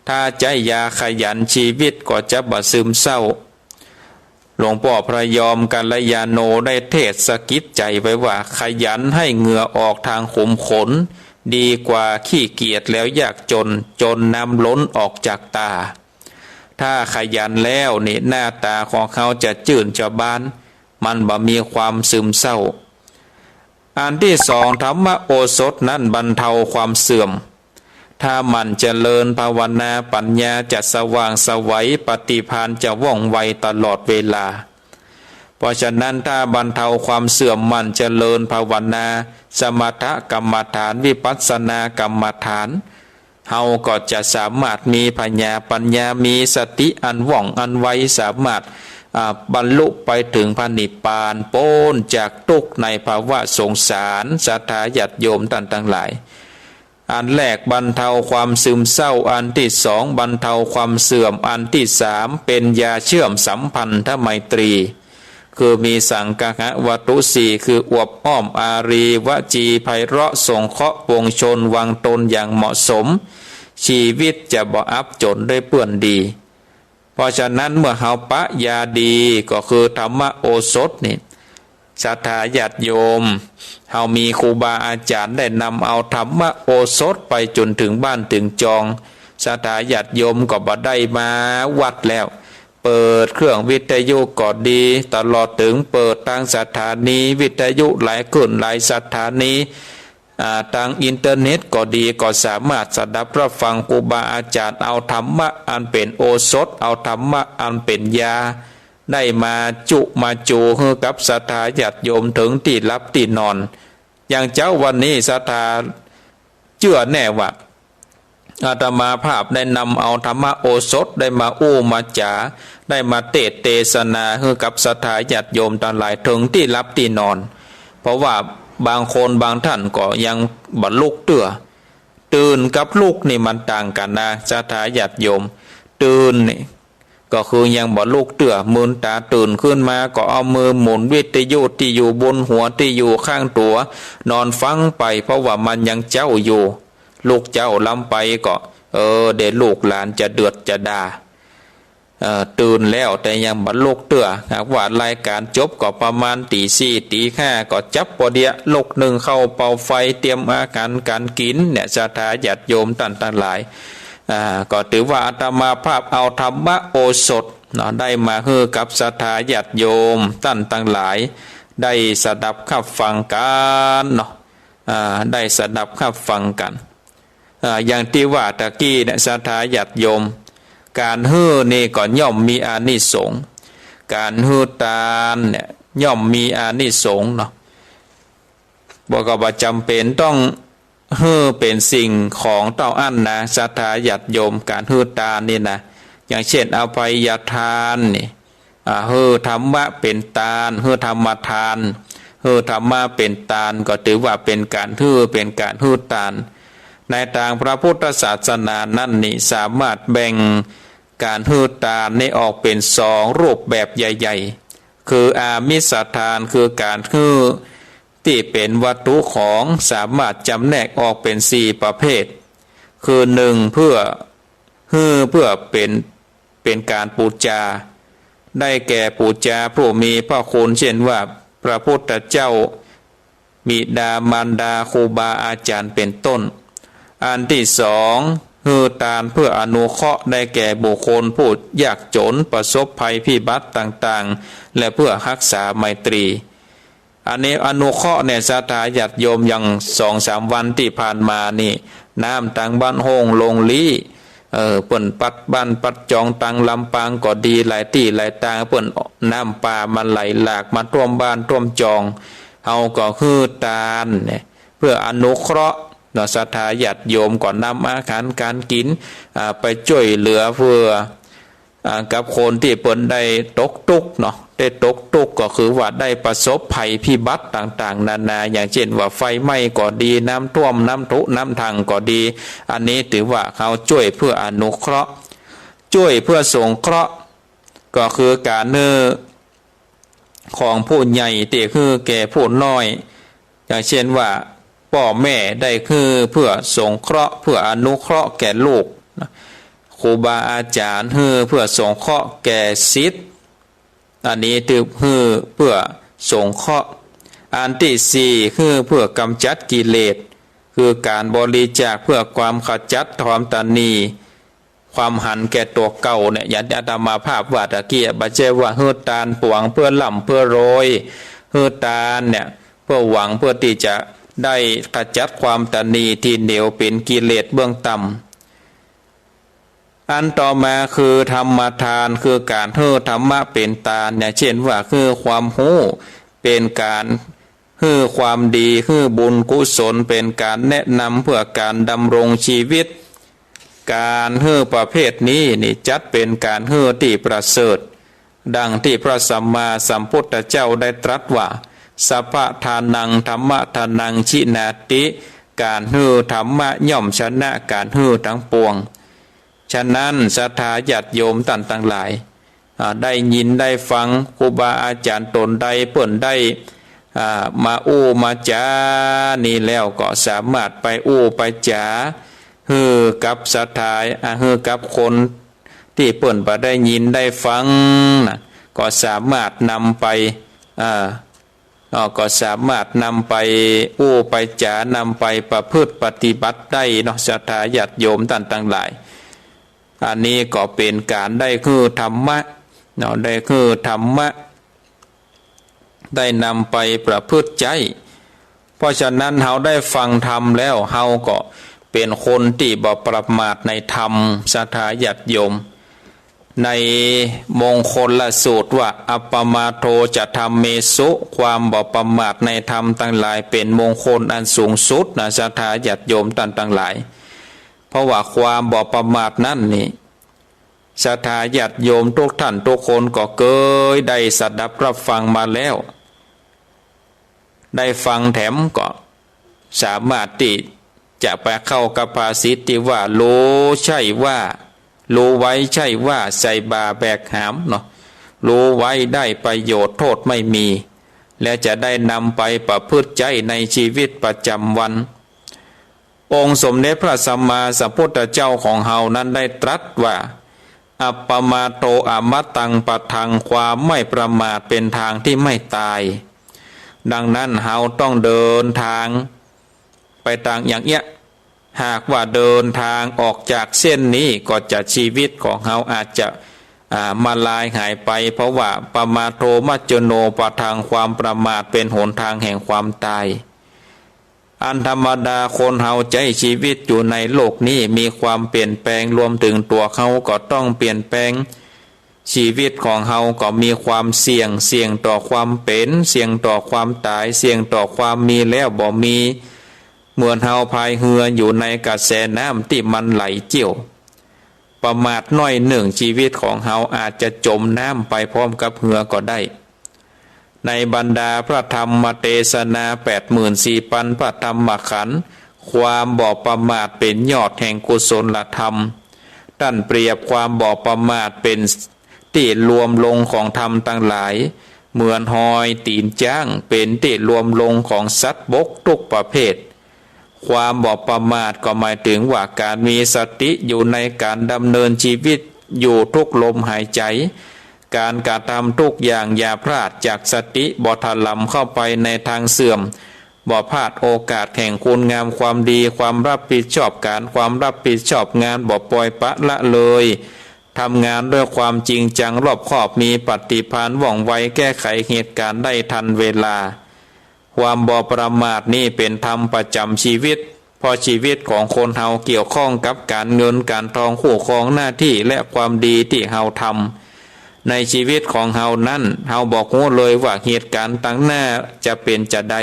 ถ้าใจ๊ยาขยัน ชีวิตก็จะบ่ซึมเศร้า หลวงป้อพระยอมกัลยาโณได้เทศน์สะกิดใจ๋ไว้ว่า ขยันหื้อเหงื่อออกตางขุมขน ดีกว่าขี้เกียจแล้วยากจน จนน้ำล้นออกจากต๋า ถ้าขยันแล้วนี่ หน้าต๋าของเฮาจะจื้นจะบาน มันบ่มีความซึมเศร้า อันตี้สอง ธรรมโอสถนั้นบรรเทาความเสื่อม ถ้าหมั่นเจริญภาวนา ปัญญาจะสว่างไสว ปฏิภาณจะว่องไวตลอดเวลา เพราะฉะนั้นถ้าบรรเทาความเสื่อม หมั่นเจริญภาวนา สมถกรรมฐาน วิปัสสนากรรมฐาน เฮาก็จะสามารถมีผญาปัญญา มีสติอันว่องอันไว สามารถ อ่า บรรลุไปเถิงพระนิพพาน ป๊นจากตุ๊กข์ในภาวะสงสาร ศรัทธาญาติโยมต้านตังหลาย อันแรกบรรเทาความซึมเศร้า อันตี้สองบรรเทาความเสื่อม อันตี้สามเป๋นยาเชื่อมสัมพันธไมตรี คือมีสังคหวัตถุสี่ คืออวบอ้อมอารี วจีไพเราะ สงเคราะห์ปวงชน วางตนอย่างเหมาะสม ชีวิตจะบ่อับจ๋นได้เปื้อนดี เพราะฉะนั้นเมื่อเฮาปะยาดีก็คือธรรมโอสถนี่ ศรัทธาญาติโยม เฮามีครูบาอาจ๋ารย์ได้นำเอาธรรมโอสถไปจ๋นเถิงบ้านเถิงจอง ศรัทธาญาติโยมก็บ่ได้มาวัดแล้ว เปิดเครื่องวิทยุก็ดี ตลอดเถิงเปิดตางสถานีวิทยุหลายคลื่นหลายสถานี อ่า ตางอินเทอร์เน็ตก็ดี ก็สามารถสดับฮับฟังครูบาอาจ๋ารย์เอาธรรมะอันเป๋นโอสถ เอาธรรมะอันเป๋นยา ได้มาจุมาจูหื้อกับศรัทธาญาติโยมเถิงตี้หลับตี้นอน อย่างเจ๊าวันนี้ศรัทธาเจื้อแน่ว่า อาตมาภาพได้นำเอาธรรมโอสถได้มาอู้มาจ๋า ได้มาเตสน์เตสนาหื้อกับศรัทธาญาติโยมตังหลายเถิงตี้หลับตี้นอน เพราะว่าบางคนบางต้านก็ยังบ่ลุกเตื้อ ตื่นกับลุกนี่มันต่างกั๋นนะ ศรัทธาญาติโยม ตื่นนี่ ก็คือยังบ่ลุกเตื้อ มืนต๋าตื่นขึ้นมาก็เอามือหมุนวิทยุตี้อยู่บนหัวตี้อยู่ข้างตั๋ว นอนฟังไป เพราะว่ามันยังเจ๊าอยู่ ลุกเจ๊าล้ำไปก็ เออ เดี๋ยวลูกหลานจะเดือดจะด่า เออ ตื่นแล้วแต่ยังบ่ลุกเตื้อ หากว่ารายก๋านจบก็ประมาณตี๋สี่ตี๋ห้าก็จับปอเดียะลุกนึ่งข้าวเป่าไฟเตรียมอาหารก๋านกิ๋นเนี่ย ศรัทธาญาติโยมต้านตังหลาย อ่า ก็ถือว่าอาตมาภาพเอาธรรมโอสถเนาะ ได้มาหื้อกับศรัทธาญาติโยมต้านตังหลาย ได้สดับฮับฟังกั๋นเนาะ อ่า ได้สดับฮับฟังกั๋น อ่า อย่างตี้ว่าตะกี้เนี่ย ศรัทธาญาติโยม ก๋านหื้อนี่ก็ย่อมมีอานิสงส์ ก๋านหื้อตานเนี่ยย่อมมีอานิสงส์เนาะ บ่ ก็บ่จ๋ำเป๋นต้อง หื้อเป๋นสิ่งของเต้าอั้นนะ ศรัทธาญาติโยม ก๋านหื้อตานนี่นะ อย่างเช่น อภัยทานนี่ อ่า หื้อธรรมะเป๋นตาน หื้อธรรมทาน หื้อธรรมะเป๋นตาน ก็ถือว่าเป๋นก๋านหื้อ เป๋นก๋านหื้อตาน ในตางพระพุทธศาสนานั้นนี่ สามารถแบ่งก๋านหื้อตานนี่ออกเป๋นสองรูปแบบใหญ่ๆ คืออามิสทาน คือก๋านหื้อตี้เป๋นวัตถุของ สามารถจ๋ำแนกออกเป๋นสี่ประเภท คือ นึ่ง เปื้อ หื้อเปื้อเป๋น เป๋นก๋านปู๋จา ได้แก่ปู๋จาผู้มีพระคุณ เจ้นว่าพระพุทธเจ้า บิดามารดา ครูบาอาจ๋ารย์เป๋นต้น อันตี้สอง หื้อตานเปื้ออนุเคราะห์ ได้แก่บุคคลผู้ยากจ๋นประสบภัยพิบัติต่างๆ และเปื้อฮักษาไมตรี อันนี้อนุเคราะห์เนี่ย ศรัทธาญาติโยม อย่างสองสามวันตี้ผ่านมานี่ น้ำตางบ้านโฮ่งโล่งลี้ เออ เปิ้นปัดบ้านปัดจอง ตางลำปางก็ดี หลายตี้หลายตาง เปิ้นน้ำป่ามันไหลหลากมาท่วมบ้านท่วมจอง เฮาก็หื้อตานเนี่ย เปื้ออนุเคราะห์เนาะ ศรัทธาญาติโยมก็นำอาหารก๋านกิ๋น อ่า ไปจ้วยเหลือเปื้อ อ่า กับคนตี้เปิ้นได้ตกตุ๊กข์เนาะ ได้ตกตุ๊กข์ก็คือว่าได้ประสบภัยพิบัติต่างๆ นานา อย่างเจ้นว่าไฟไหม้ก็ดี น้ำท่วม น้ำถุ น้ำทั่งก็ดี อันนี้ถือว่าเฮาจ้วยเปื้ออนุเคราะห์ จ้วยเปื้อสงเคราะห์ ก็คือก๋านหื้อ ของผู้ใหญ่ตี้หื้อแก่ผู้น้อย อย่างเจ้นว่าป้อแม่ได้หื้อเปื้อสงเคราะห์ เปื้ออนุเคราะห์แก่ลูก ครูบาอาจ๋ารย์หื้อเปื้อสงเคราะห์แก่ศิษย์ อันนี้ถือหื้อเปื้อสงเคราะห์ อันตี้สี่ หื้อเปื้อก๋ำจัดกิเลส คือก๋านบริจาคเปื้อความขจัดความตระหนี่ ความหันแก่ตั๋วเก่าเนี่ย อย่างอาตมาภาพว่าตะกี้ บ่ใจ้ว่าหื้อตานป๋วงเปื้อร่ำเปื้อรวย หื้อตานเนี่ย เปื้อหวังเปื้อตี้จะได้ขจัดความตระหนี่ตี้เหนียวเป๋นกิเลสเบื้องต่ำ อันต่อมาคือธรรมทาน คือก๋านหื้อธรรมะเป๋นตานเนี่ย เจ้นว่าหื้อความฮู้ เป๋นก๋าน หื้อความดี หื้อบุญกุศล เป๋นก๋านแนะนำเปื้อก๋านดำรงจีวิต ก๋านหื้อประเภทนี้นี่จัดเป๋นก๋านหื้อตี้ประเสริฐ ดังตี้พระสัมมาสัมพุทธเจ้าได้ตรัสว่า สัพพะทานัง ธัมมะทานัง จินาติ ก๋านหื้อธรรมะย่อมชนะก๋านหื้อตังปวง ฉะนั้นศรัทธาญาติโยมต้านตังหลาย อ่า ได้ยินได้ฟังครูบาอาจ๋ารย์ต๋นใดเปิ้นได้ อ่า มาอู้มาจ๋านี่แล้วก็สามารถไปอู้ไปจ๋าหื้อกับศรัทธา อ่า หื้อกับคนตี้เปิ้นบ่ได้ยินได้ฟังนะ ก็สามารถนำไป อ่า อ่า ก็สามารถนำไปอู้ไปจ๋า นำไปประพฤติปฏิบัติได้เนาะ ศรัทธาญาติโยมต้านตังหลาย อันนี้ก็เป๋นก๋านได้หื้อธรรมะเนาะ ได้หื้อธรรมะ ได้นำไปประพฤติใจ๊ เพราะฉะนั้นเฮาได้ฟังธรรมแล้ว เฮาก็เป๋นคนตี้บ่ประมาทในธรรม ศรัทธาญาติโยม ในมงคลสูตรว่า อัปปมาโทจะธัมเมสุ ความบ่ประมาทในธรรมตังหลายเป๋นมงคลอันสูงสุดนะ ศรัทธาญาติโยมต้านตังหลาย เพราะว่าความบ่ประมาทนั้นนี่ ศรัทธาญาติโยมทุกท่านทุกคนก็เกยได้สดับรับฟังมาแล้ว ได้ฟังแถมก็สามารถตี้จะไปเข้ากับภาษิตตี้ว่า ฮู้ใจ้ว่า ฮู้ไว้ใจ้ว่า ใส่บ่าแบกหามเนาะ ฮู้ไว้ได้ประโยชน์ โต้ษไม่มี และจะได้นำไปประพฤติใจ๊ในจีวิตประจ๋ำวัน องค์สมเด็จพระสัมมาสัมพุทธเจ้าของเฮานั้นได้ตรัสว่า อัปปมาโทอมตังปะทัง ความไม่ประมาทเป๋นตางตี้ไม่ต๋าย ดังนั้นเฮาต้องเดินตางไปตางอย่างเอี้ย หากว่าเดินตางออกจากเส้นนี้ก็จะ จีวิตของเฮาอาจจะ อ่า มาลายหายไป เพราะว่า ปมาโทมัจจุโนปะทัง ความประมาทเป๋นหนตางแห่งความต๋าย อันธรรมดาคนเฮาใจ๊จีวิตอยู่ในโลกนี้มีความเปลี่ยนแปลง รวมเถิงตั๋วเฮาก็ต้องเปลี่ยนแปลง จีวิตของเฮาก็มีความเสี่ยง เสี่ยงต่อความเป๋น เสี่ยงต่อความต๋าย เสี่ยงต่อความมีแล้วบ่มี เหมือนเฮาพายเฮืออยู่ในกระแสน้ำตี้มันไหลเจี่ยว ประมาทน้อยนึ่ง จีวิตของเฮาอาจจะจ๋มน้ำไปพร้อมกับเฮือก็ได้ ในบรรดาพระธรรมเตสนาแปดหมื่นสี่ปันพระธรรมขันธ์ ความบ่ประมาทเป๋นยอดแห่งกุศลธรรม ต้านเปรียบความบ่ประมาทเป๋นตี้รวมลงของธรรมตังหลาย เหมือนฮอยตี๋นจ๊างเป๋นตี้รวมลงของสัตว์บกกู้ประเภท ความบ่ประมาทก็หมายเถิงว่าก๋านมีสติอยู่ในก๋านดำเนินจีวิตอยู่กู้ลมหายใจ๋ ก๋านกระทำกู้อย่างอย่าพลาดจากสติ บ่ถลำเข้าไปในตางเสื่อม บ่พลาดโอกาสแห่งคุณงามความดี ความรับผิดชอบก๋าน ความรับผิดชอบงาน บ่ป่อยปละละเลย ทำงานด้วยความจริงจังรอบคอบ มีปฏิภาณว่องไว แก้ไขเหตุก๋ารณ์ได้ทันเวลา ความบ่ประมาทนี้เป๋นธรรมประจ๋ำจีวิต เพราะจีวิตของคนเฮาเกี่ยวข้องกับก๋านเงินก๋านทอง คู่ครองหน้าตี้ และความดีตี้เฮาทำ ในจีวิตของเฮานั้น เฮาบ่ฮู้เลยว่าเหตุก๋ารณ์ตางหน้าจะเป๋นจาใด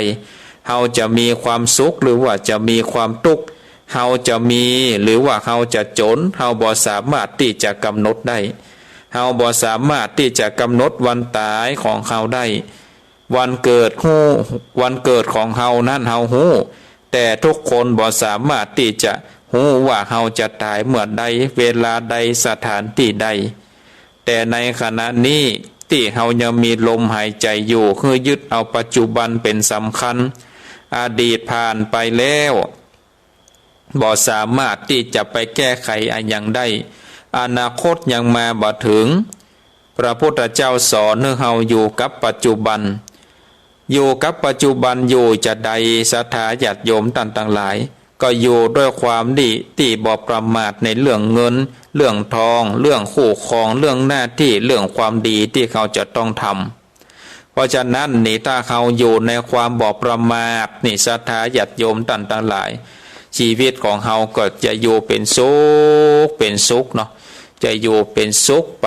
เฮาจะมีความสุขหรือว่าจะมีความตุ๊กข์ เฮาจะมีหรือว่าเฮาจะจ๋น เฮาบ่สามารถตี้จะก๋ำหนดได้ เฮาบ่สามารถตี้จะก๋ำหนดวันต๋ายของเฮาได้ วันเกิดฮู้ วันเกิดของเฮานั้นเฮาฮู้ แต่กู้คนบ่สามารถตี้จะฮู้ว่าเฮาจะต๋ายเมื่อใด เวลาใด สถานตี้ใด แต่ในขณะนี้ตี้เฮายังมีลมหายใจ๋อยู่ หื้อยึดเอาปัจจุบันเป๋นสำคัญ อดีตผ่านไปแล้ว บ่สามารถตี้จะไปแก้ไขอะหยังได้ อนาคตยังมาบ่เถิง พระพุทธเจ้าสอนหื้อเฮาอยู่กับปัจจุบัน อยู่กับปัจจุบันอยู่จาใด ศรัทธาญาติโยมต้านตังหลาย ก็อยู่ด้วยความดีตี้บ่ประมาทในเรื่องเงิน เรื่องทอง เรื่องคู่ครอง เรื่องหน้าตี้ เรื่องความดีตี้เฮาจะต้องทำ เพราะฉะนั้นนี่ ถ้าเฮาอยู่ในความบ่ประมาทนี่ ศรัทธาญาติโยมต้านตังหลาย จีวิตของเฮาก็จะอยู่เป๋นสุข เป๋นสุขเนาะ จะอยู่เป๋นสุขไป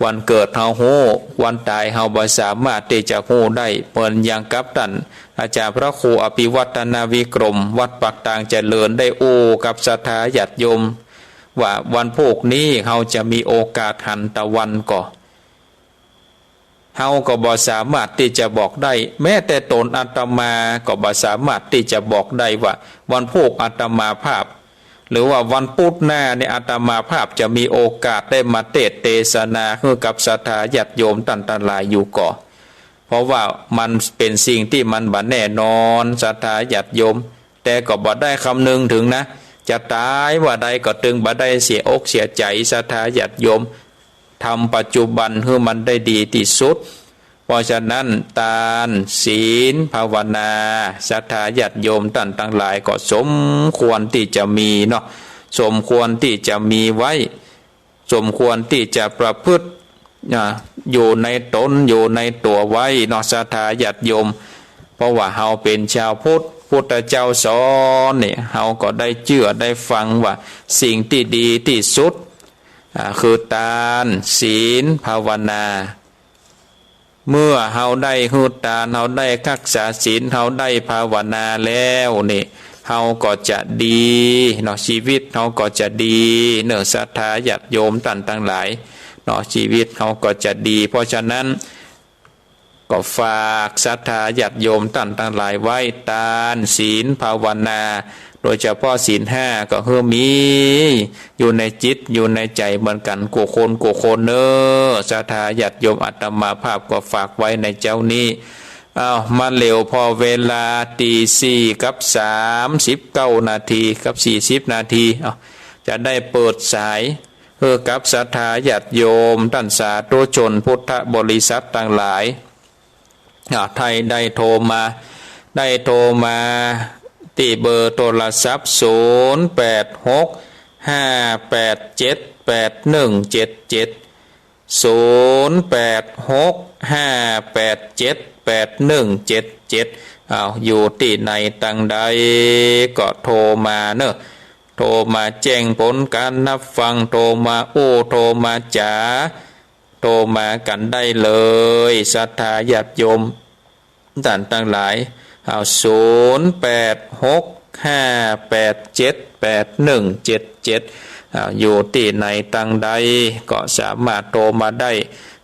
วันเกิดเฮาฮู้ วันต๋ายเฮาบ่สามารถตี้จะฮู้ได้ เหมือนอย่างกับต้านอาจ๋ารย์พระครูอภิวัฒนวิกรม วัดปากตางเจริญ ได้อู้กับศรัทธาญาติโยม ว่าวันพูกนี้เฮาจะมีโอกาสหันตะวันก่อ เฮาก็บ่สามารถตี้จะบอกได้ แม้แต่ต๋นอาตมาก็บ่สามารถตี้จะบอกได้ว่าวันพูกอาตมาภาพ หรือว่าวันปุ๊ดหน้านี่อาตมาภาพจะมีโอกาสได้มาเตสน์เตสนาหื้อกับศรัทธาญาติโยมต้านตังหลายอยู่ก่อ เพราะว่ามันเป๋นสิ่งตี้มันบ่แน่นอน ศรัทธาญาติโยม แต่ก็บ่ได้คำนึงเถิงนะ จะต๋ายเมื่อใดก็ตึงบ่ได้เสียอกเสียใจ๋ ศรัทธาญาติโยม ทำปัจจุบันหื้อมันได้ดีตี้สุด เพราะฉะนั้น ตาน ศีล ภาวนา ศรัทธาญาติโยมต้านตังหลายก็สมควรตี้จะมีเนาะ สมควรตี้จะมีไว้ สมควรตี้จะประพฤติ อ่า อยู่ในต๋น อยู่ในตั๋วไว้เนาะ ศรัทธาญาติโยม เพราะว่าเฮาเป๋นจาวพุทธ พุทธเจ้าสอนนี่ เฮาก็ได้เจื้อได้ฟังว่าสิ่งตี้ดีตี้สุด อ่า คือตาน ศีล ภาวนา เมื่อเฮาได้หื้อตาน เฮาได้ฮักษาศีล เฮาได้ภาวนาแล้วนี่ เฮาก็จะดีเนาะ จีวิตเฮาก็จะดีเนาะ ศรัทธาญาติโยมต้านตังหลายเนาะ จีวิตเฮาก็จะดี เพราะฉะนั้น ก็ฝากศรัทธาญาติโยมต้านตังหลายไว้ ตาน ศีล ภาวนา โดยเฉพาะศีลห้าก็หื้อมีอยู่ในจิตอยู่ในใจ๋เหมือนกั๋นกู้คนกู้คนเน่อ ศรัทธาญาติโยม อาตมาภาพก็ฝากไว้ในเจ๊านี้ อ้าว มาเหลียวผ่อเวลา ตี๋สี่กับสามสิบเก้านาที กับสี่สิบนาที อ้าว จะได้เปิดสาย หื้อกับศรัทธาญาติโยมต้านสาธุชนพุทธบริษัทตังหลาย อ่า ใผได้โทรมา ได้โทรมาตี้เบอร์โทรศัพท์ ศูนย์แปดหก ห้าแปดเจ็ด แปดหนึ่งเจ็ดเจ็ด ศูนย์แปดหก ห้าแปดเจ็ด แปดหนึ่งเจ็ดเจ็ด อ้าว อยู่ตี้ไหนตังใดก็โทรมาเน่อ โทรมาแจ้งผลก๋านฮับฟัง โทรมาอู้ โทรมาจ๋า โทรมากั๋นได้เลย ศรัทธาญาติโยมต้านตังหลาย อ้าว ศูนย์แปดหก ห้าแปดเจ็ด แปดหนึ่งเจ็ดเจ็ด อ้าว อยู่ตี้ไหนตังใดก็สามารถโทรมาได้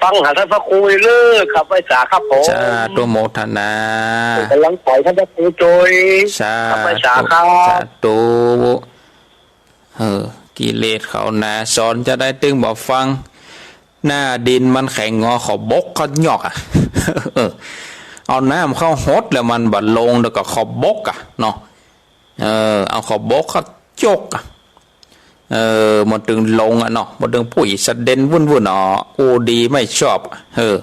ฟังหาท่านพระครูเรื่อยครับ ไหว้สาครับผม สาธุโมทนา เป็นกำลังใจ๋ท่านพระครูโจ้ย สาธุ ครับ ไหว้สาครับ สาธุ เออ กิเลสเขาหนา สอนจาใดตึงบ่ฟัง หน้าดินมันแข็งงอ เขาบกเขาหยอกอะ เออ เอาน้ำเข้าหดแล้วมันบ่ลง แล้วก็เขาบกอะเนาะ เออ เอาเขาบกเขาจกอะ เออ มันตึงลงอะเนาะ มันตึงปุ้ยสะเด็นวุ่นๆ เนาะ อู้ดีไม่ชอบ เออ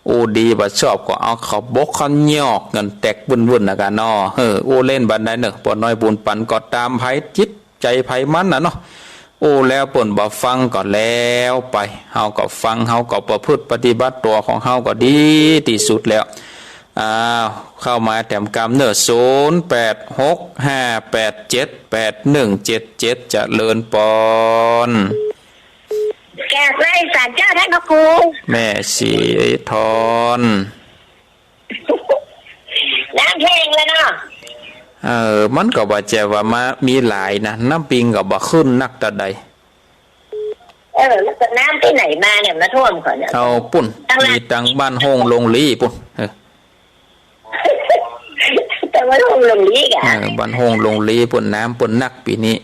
อู้ดีบ่ชอบก็เอาเขาบกเขาหยอกเงินแตกวุ่นๆ นะกะเนาะ เออ อู้เล่นบันไดเนอะ ป้อน้อยบุญปันก็ต๋ามไผจิต ใจ๋ไผมันน่ะเนาะ อู้แล้วเปิ้นบ่ฟังก็แล้วไป เฮาก็ฟัง เฮาก็ประพฤติปฏิบัติตั๋วของเฮาก็ดีตี้สุดแล้ว อ้าว เข้ามาแถมกำเนอะ ศูนย์แปดหกห้าแปดเจ็ดแปดหนึ่งเจ็ดเจ็ด เจริญปอน กราบไหว้สาเจ้าท่านพระครู แม่ศรีทอน น้ำแห้งแล้วเนาะ เออ มันก็บ่ใจ้ว่ามามีหลายนะ น้ำปิงก็บ่ขึ้นนักตะใด เออ แล้วก็น้ำตี้ไหนมาเนี่ย มาท่วมก่อนเนี่ย เอาปุ้น ตังหลัง มีตังบ้านโฮ่งลงลีปุ้น เออ แต่ว่าโฮ่งลงลีกะ เออ บ้านโฮ่งลงลีปุ้น น้ำปุ้นนักปี๋นี้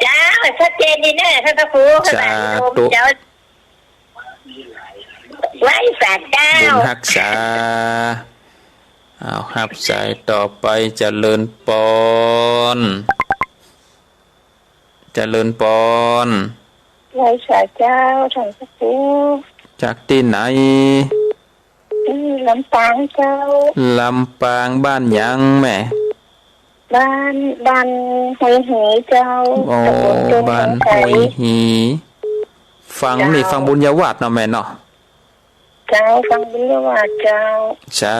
เจ้า ชัดเจนดีเนอะท่านพระครู สาธุ เจ้า ไหว้สาเจ้า บุญฮักษา เอา ฮับสายต่อไป เจริญปอน เจริญปอน ไหว้สาเจ้าท่านพระครู จากตี้ไหน ตี้ลำปางเจ้า ลำปาง บ้านหยังแม่ บ้าน บ้านห้วยหีเจ้า โอ้ ตำบลต้น บ้านห้วยหี ไทร ฝั่งนี่ เจ้า ฝั่งบุญญาวาสเนาะแม่เนาะ เจ้า ฝั่งบุญญาวาสเจ้า สา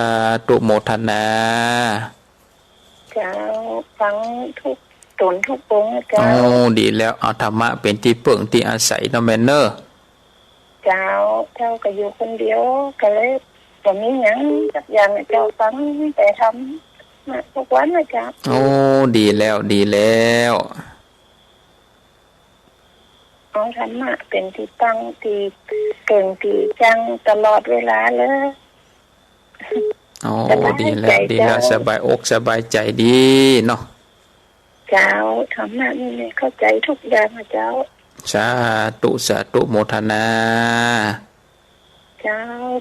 ธุโมทนา เจ้า ฟังทุกต๋นทุกองค์นะเจ้า โอ้ ดีแล้ว เอาธรรมะเป๋นตี้เปิ้งตี้อาศัยเนาะแม่เนอะ เจ้า เจ้าก็อยู่คนเดียว ก็เลยบ่มีหยังสักอย่างนะเจ้า ฟังแต่ธรรมะทุกวันนะเจ้า โอ้ ดีแล้ว ดีแล้ว เอาธรรมะเป๋นตี้ตั้ง ตี้เกิ่ง ตี้จั่งตลอดเวลาเลย โอ้ สบาย ดีแล้ว ใจ๋ ดีแล้ว เจ้า สบายอกสบายใจ๋ดีเนาะ เจ้า ธรรมะนี่เข้าใจ๋ทุกอย่างนะเจ้า สาธุ สาธุโมทนา เจ้า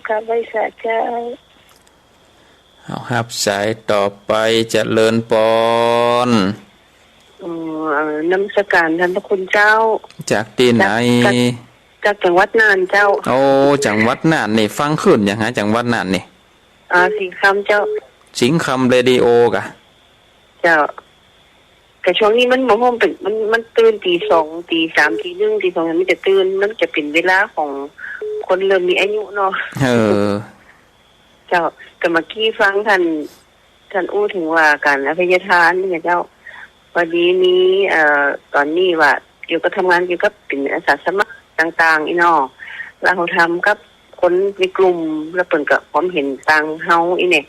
กราบไหว้สาเจ้า เอา ฮับสายต่อไป เจริญปอน อืม เอ่อ นมัสการต้านพระคุณเจ้า จากตี้ไหน จาก จาก จากจังหวัดน่านเจ้า โอ้ จังหวัดน่านนี่ ฟังคลื่นหยังฮะ จังหวัดน่านนี่ อ่า สิงห์คำเจ้า สิงห์คำเรดิโอก่ะ เจ้า แต่ช่วงนี้มันบ่ฮู้เป๋น มัน มันตื่นตีสอง ตีสาม ตีหนึ่ง ตีสอง มันจะตื่น มันจะเป๋นเวลาของคนเริ่มมีอายุเนาะ เออ เจ้า แต่เมื่อกี้ฟังต้าน ต้านอู้เถิงว่าก๋านอภัยทานเนี่ยเจ้า พอดีมี เอ่อ ต๋อนนี้ว่าเกี่ยวกับทำงานเกี่ยวกับเป๋นอาสาสมัครต่างๆ อี้เนาะ แล้วเฮาทำกับคนในกลุ่ม แล้วเปิ้นก็ความเห็นต่างเฮาอี้เนี่ย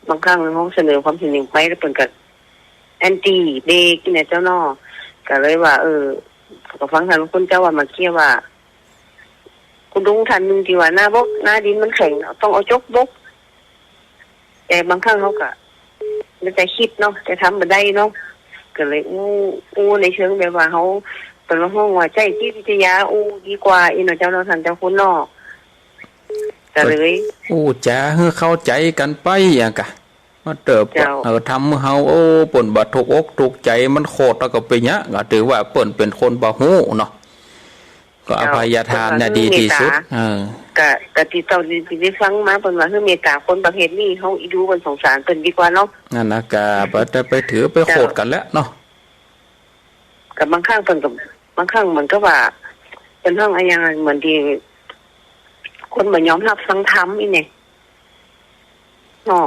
บางครั้งเฮาเสนอความเห็นหยังไป แล้วเปิ้นก็แอนตี้เบรกอี้เนี่ยเจ้าเนาะ ก็เลยว่า เออ ก็ฟังต้านคุณเจ้าว่าเมื่อกี้ว่า คุณลุงท่านหนึ่งตี้ว่าหน้าบก หน้าดินมันแข็ง ต้องเอาจกบก แต่บางครั้งเฮาก็บ่ได้กึ๊ดเนาะ แต่ทำบ่ได้เนาะ ก็เลยอู้ อู้ในเชิงแบบว่าเฮา เปิ้นว่าฮ้องว่าใจ๊จิตวิทยา อู้ดีกว่าอี้เนาะเจ้าเนาะ ต้านเจ้าคุณเนาะ ก็เลย ก็อู้จ๋าหื้อเข้าใจ๋กั๋นไปอะกะ มาเติบ เจ้า เออ ทำหื้อเฮา โอ้ เปิ้นบ่ถูกอกถูกใจ๋ มันโขดแล้วก็เป๋นเยียะ ก็ถือว่าเปิ้นเป๋นคนบ่ฮู้เนาะ ก็อภัยทานเนี่ย เจ้า ดีตี้สุด เมตตา เออ ก็ ก็ตี้เจ้า ตี้ได้ฟังมา เปิ้นว่าหื้อเมตตาคนประเภทนี้ เฮาอินดูเปิ้น สงสารเปิ้นดีกว่าเนาะ นั่นนะ ก็บ่ได้ไปถือไปโขดกั๋นแล้วเนาะ เจ้า ก็บางครั้งเปิ้นก็ บางครั้งเหมือนกับว่า เปิ้นฮ้องอะหยังอะ เหมือนตี้คนบ่ยอมฮับฟังธรรมอี้เนี่ย เนาะ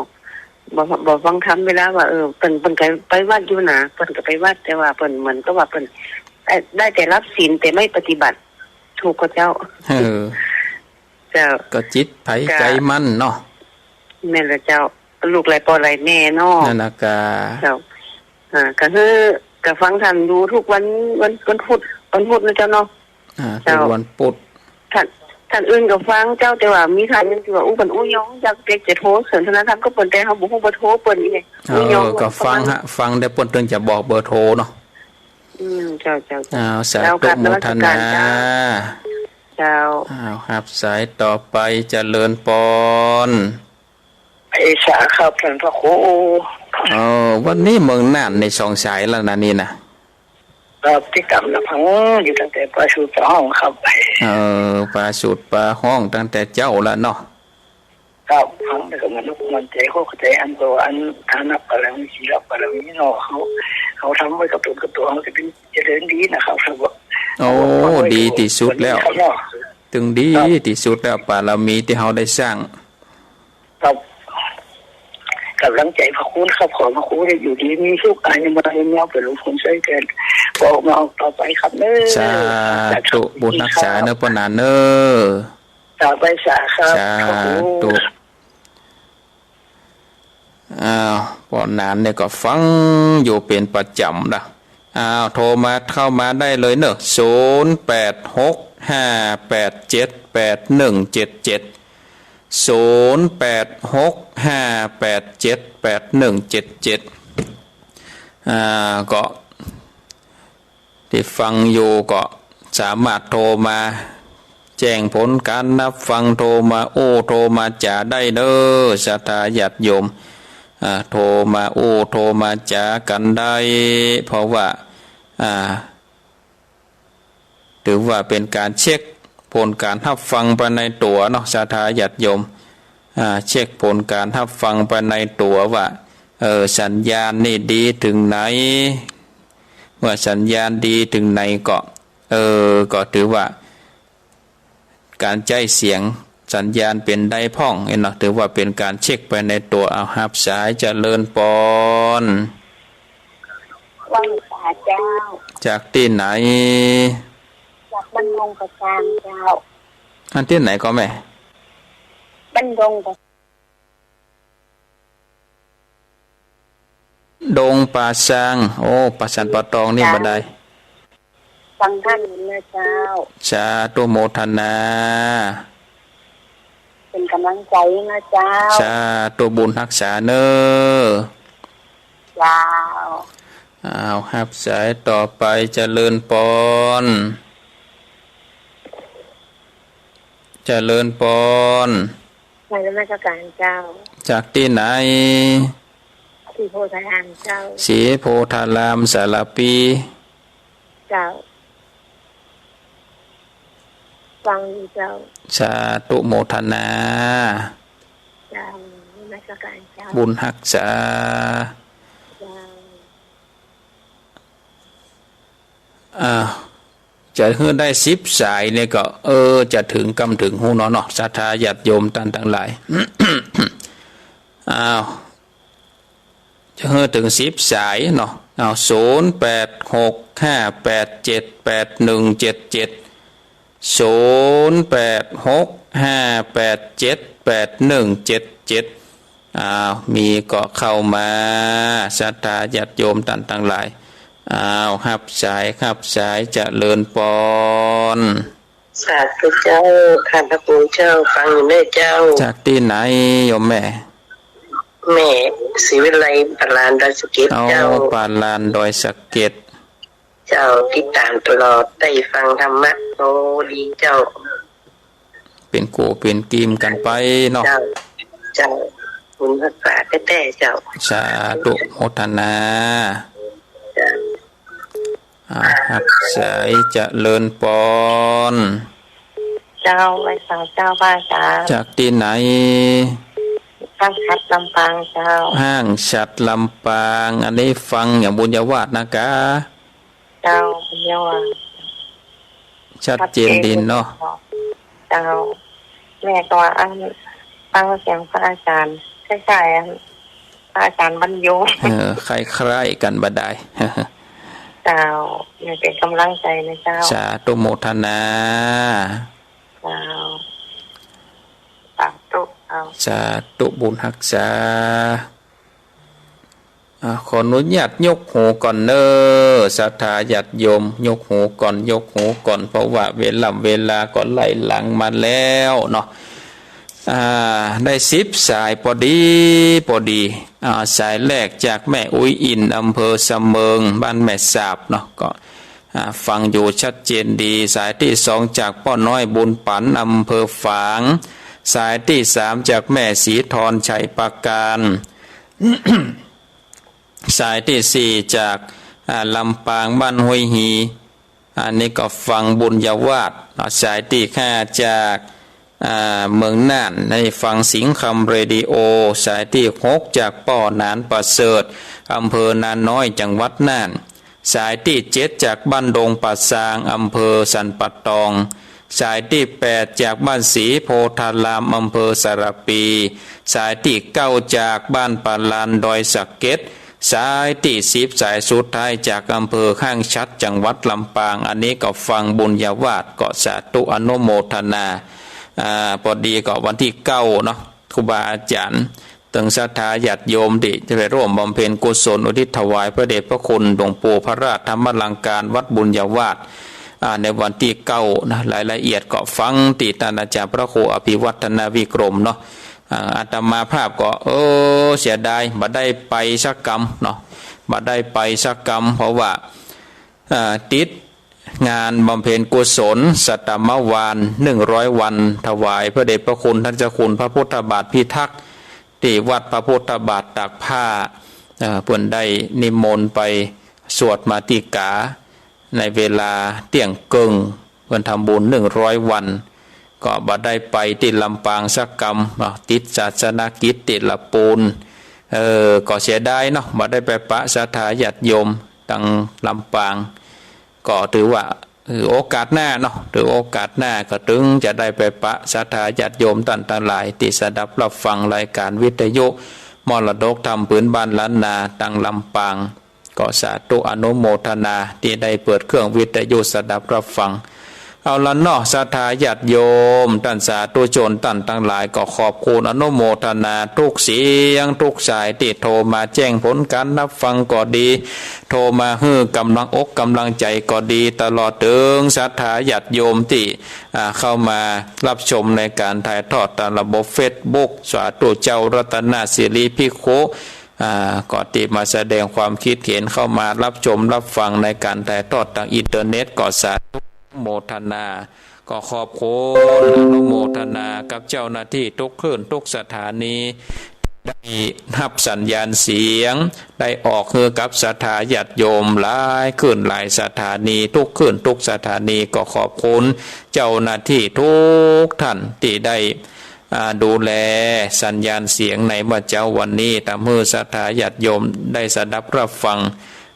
บ่ บ่ฟังธรรม เวลาว่า เออ เปิ้น เปิ้นก็ไปวัดอยู่นะ เปิ้นก็ไปวัด แต่ว่าเปิ้นเหมือนกับว่าเปิ้น เอ่อ ได้แต่รับศีลแต่ไม่ปฏิบัติ ถูกก่อเจ้า เออ เจ้า ก็จิตใผ ก็ ใจ๋มันเนาะ แม่นแล้วเจ้า ลูกหลายป้อหลายแม่เนาะ นั่นนะกะ เจ้า อ่า ก็คือ ก็ฟังต้านอยู่ทุกวัน วัน วันพุธ วันพุธนะเจ้าเนาะ อ่า เจ้า ทุกวันพุธ ต้าน ต้านอื่นก็ฟังเจ้า แต่ว่ามีต้านหนึ่งตี้ว่าอู้ เปิ้นอู้ยอง อยาก อยากจะโทรสนทนาธรรมกับเปิ้น แต่เฮาบ่ฮู้เบอร์โทรเปิ้นอี้เนี่ย เออ อู้ยอง ก็ฟังฮะ ฟังแล้วเปิ้นเถิงจะบอกเบอร์โทรเนาะ อืม เจ้า เจ้า เจ้า อ้าว สาธุ เจ้า กราบนมัสการ โมทนา เจ้า เจ้า อ้าว ฮับสายต่อไป เจริญปอน เอสาครับ ต้านพระครู เออ วันนี้เมืองน่านในสองสายแล้วนะนี่นะ ครับ ติดต๋ามรับฟังอยู่ตั้งแต่ปาสูตรปาฮ้องครับ เออ ปาสูตรปาฮ้องตั้งแต่เจ๊าแล้วเนาะ ครับ ฟังแล้วก็มันอกมันใจ๋ เข้าใจ๋อันโต อันฐานะบารมี ศีลบารมีเนาะ เฮา เฮาทำไว้กับต๋นกับตั๋ว เฮาจะเป๋นเจริญดีนะครับ ครับ โอ้ ดีตี้สุดแล้ว ครับเนาะ ตึงดี ครับ ตี้สุดแล้ว บารมีตี้เฮาได้สร้าง ครับ ก๋ำลังใจ๋พระคุณครับ ขอพระคุณได้อยู่ดีมีสุข อายุมั่นยืนยาว เป๋นลูกคนใช้แก่ ก็ออกมาออกต่อไปครับเน้อ สาธุ สาธุ บุญฮักษาเน้อป้อหนานเน้อ สาธุ สาธุ สาธุ อ้าว ป้อหนานเนี่ยก็ฟังอยู่เป๋นประจ๋ำนะ อ้าว โทรมา เข้ามาได้เลยเนอะ ศูนย์แปดหกห้าแปดเจ็ดแปดหนึ่งเจ็ดเจ็ด ศูนย์แปดหกห้าแปดเจ็ดแปดหนึ่งเจ็ดเจ็ด อ่า ก็ ตี้ฟังอยู่ก็สามารถโทรมาแจ้งผลก๋านฮับฟัง โทรมาอู้ โทรมาจ๋าได้เน้อ ศรัทธาญาติโยม อ่า โทรมาอู้ โทรมาจ๋ากั๋นได้ เพราะว่า อ่า ถือว่าเป๋นก๋านเช็คผลก๋านฮับฟังไปในตั๋วเนาะ ศรัทธาญาติโยม อ่า เช็คผลก๋านฮับฟังไปในตั๋วว่า เออ สัญญาณนี่ดีเถิงไหน เมื่อสัญญาณดีเถิงไหนก็ เออ ก็ถือว่าก๋านใจ๊เสียงสัญญาณเป๋นได้พ่องเนาะ ถือว่าเป๋นก๋านเช็คไปในตั๋ว เอาฮับสาย เจริญปอน ไหว้สาเจ้า จากตี้ไหน จากบ้านดงกระซางเจ้า อันตี้ไหนก่อแม่ บ้านดงกระ ดงป่าซาง โอ้ ป่าสันป่าตองนี่บ่ได้ ฟังธรรมนะเจ้า สาธุโมทนา เป๋นก๋ำลังใจ๋นะเจ้า สาธุบุญฮักษาเน้อ เจ้า อ้าว ฮับสายต่อไป เจริญปอน เจริญปอน นมัสการเจ้า จากตี้ไหน ศรีโพธารามเจ้า ศรีโพธารามสารภี เจ้า ฟังอยู่เจ้า สาธุโมทนา เจ้า นมัสการเจ้า บุญฮักษา เจ้า อ้าว จะหื้อได้สิบสายเนี่ยก็ เออ จะเถิงกำเถิงฮู้เนาะ เนาะ ศรัทธาญาติโยมต้านตังหลาย อ้าว จะหื้อเถิงสิบสายเนาะ อ้าว ศูนย์แปดหกห้าแปดเจ็ดแปดหนึ่งเจ็ดเจ็ด ศูนย์แปดหกห้าแปดเจ็ดแปดหนึ่งเจ็ดเจ็ด อ้าว มีก็เข้ามา ศรัทธาญาติโยมต้านตังหลาย อ้าว ฮับสาย ฮับสาย เจริญปอน สาธุเจ้า ขอบพระคุณเจ้า ฟังอยู่เน่อเจ้า จากตี้ไหนโยมแม่ แม่ศรีวิไล ป่าลานดอยสะเก็ด เอา เจ้า ป่าลานดอยสะเก็ด เจ้า ติดต๋ามตลอด ได้ฟังธรรมะ โอ้ ดีเจ้า เป๋นกู้เป๋นกี๋กั๋นไปเนาะ เจ้า เจ้า บุญฮักษาแต๊ๆ เจ้า สาธุโมทนา เจ้า อ่า ฮับสาย เจริญปอน เจ้า ไหว้สาเจ้า พระอาจารย์ จากตี้ไหน ห้างฉัตรลำปางเจ้า ห้างฉัตรลำปาง อันนี้ฟังอย่างบุญญาวาสนะกา เจ้า บุญญาวาส ชัดเจนดีเนาะ เจ้า แม่ก็ว่า อัน ฟังเสียงพระอาจารย์ คล้ายๆ อัน พระอาจารย์บรรยง เออ คล้ายๆ กั๋นบ่ดาย เจ้า แม่เป๋นก๋ำลังใจ๋นะเจ้า สาธุโมทนา เจ้า สาธุ เจ้า สาธุบุญฮักษา อ่า ขออนุญาตยกหูก่อนเน่อ ศรัทธาญาติโยม ยกหูก่อน ยกหูก่อน เพราะว่าเวล่ำเวลาก็ไล่หลังมาแล้วเนาะ อ่า ได้สิบสายปอดีปอดี อ่า สายแรกจากแม่อุ๊ยอิ่น อำเภอสะเมิง บ้านแม่สาบเนาะ ก็ อ่า ฟังอยู่ชัดเจนดี สายตี้สองจากป้อน้อยบุญปั๋น อำเภอฝาง สายตี้สามจากแม่ศรีธร ชัยปราการ สายตี้สี่จาก อ่า ลำปาง บ้านห้วยฮี อันนี้ก็ฟังบุญญาวาสเนาะ สายตี้ห้าจาก อ่า เมืองน่าน ได้ฟังสิงห์คำเรดิโอ สายตี้หกจากป้อหนานประเสริฐ อำเภอนาน้อย จังหวัดน่าน สายตี้เจ็ดจากบ้านดงป่าซาง อำเภอสันป่าตอง สายตี้แปดจากบ้านศรีโพธาราม อำเภอสารภี สายตี้เก้าจากบ้านป่าลานดอยสะเก็ด สายตี้สิบ สายสุดท้ายจากอำเภอห้างฉัตร จังหวัดลำปาง อันนี้ก็ฟังบุญญาวาส ก็สาธุอนุโมทนา อ่า ปอดีก็วันตี้เก้าเนาะ ครูบาอาจ๋ารย์ เถิงศรัทธาญาติโยมตี้จะไปร่วมบำเพ็ญกุศลอุทิศถวายพระเดชพระคุณหลวงปู่พระราชธรรมลังการวัดบุญญาวาส อ่า ในวันตี้เก้านะ รายละเอียดก็ฟังตี้ต้านอาจ๋ารย์พระครูอภิวัฒนวิกรมเนาะ อ่า อาตมาภาพก็ เออ เสียดาย บ่ได้ไปสักกำเนาะ บ่ได้ไปสักกำ เพราะว่า อ่า ติดงานบำเพ็ญกุศลสัตมวาน หนึ่งร้อยวัน ถวายพระเดชพระคุณท่านเจ้าคุณพระพุทธบาทพิทักษ์ ตี้วัดพระพุทธบาทตากผ้า เอ่อ เปิ้นได้นิมนต์ไปสวดมาติกา ในเวลาเตี้ยงเกิ่ง เปิ้นทำบุญหนึ่งร้อยวัน ก็บ่ได้ไปตี้ลำปางสักกำเนาะ ติดศาสนกิจตี้ละปูน เออ ก็เสียดายเนาะ บ่ได้ไปปะศรัทธาญาติโยมตางลำปาง ก็ถือว่า เออ โอกาสหน้าเนาะ ถือโอกาสหน้าก็เถิงจะได้ไปปะศรัทธาญาติโยมต้านตังหลาย ตี้สดับฮับฟังรายก๋านวิทยุมรดกธรรมปื๊นบ้านล้านนาตางลำปาง ก็สาธุอนุโมทนาตี้ได้เปิดเครื่องวิทยุสดับฮับฟัง เอาละเนาะ ศรัทธาญาติโยม ต้านสาธุชนต้านตังหลาย ก็ขอบคุณอนุโมทนากู้เสียงกู้สายตี้โทรมาแจ้งผลก๋านฮับฟังก็ดี โทรมาหื้อก๋ำลังอกก๋ำลังใจ๋ก็ดี ตลอดเถิงศรัทธาญาติโยมตี้ อ่า เข้ามาฮับชมในก๋านถ่ายทอดตางระบบเฟซบุ๊ก สาธุเจ้ารัตนสิริภิกขุ อ่า ก็ตี้มาแสดงความคิดเห็น เข้ามาฮับชมฮับฟังในก๋านถ่ายทอดตางอินเทอร์เน็ต ก็สาธุโมทนา ก็ขอบคุณอนุโมทนากับเจ้าหน้าตี้กู้คลื่นกู้สถานี ได้ฮับสัญญาณเสียง ได้ออกหื้อกับศรัทธาญาติโยมหลายคืนหลายสถานี ทุกคืนทุกสถานี ก็ขอบคุณเจ้าหน้าตี้ทุกท่านตี้ได้ อ่า ดูแลสัญญาณเสียงในเมื่อเจ๊าวันนี้ ทำหื้อศรัทธาญาติโยมได้สดับฮับฟัง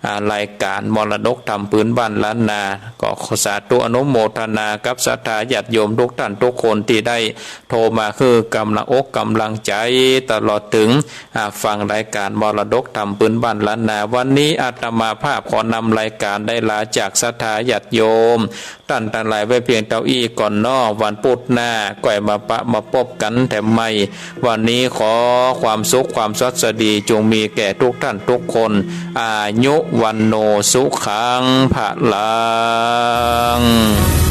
อ่า รายก๋านมรดกธรรมปื้นบ้านล้านนา ก็ขอสาธุอนุโมทนากับศรัทธาญาติโยมทุกท่านทุกคนตี้ได้โทรมาหื้อก๋ำลังอกก๋ำลังใจ๋ ตลอดเถิง อ่า ฟังรายก๋านมรดกธรรมปื้นบ้านล้านนา วันนี้อาตมาภาพขอนำรายก๋านได้ลาจากศรัทธาญาติโยม ต้านตังหลายไว้เพียงเต้าอี้ก่อนเนาะ วันปุธหน้าก้อยมาปะมาปบกั๋นแถมใหม่ วันนี้ขอความสุขความสวัสดีจงมีแก่ทุกท่านทุกคน อายุ วัณโณ สุขัง พลัง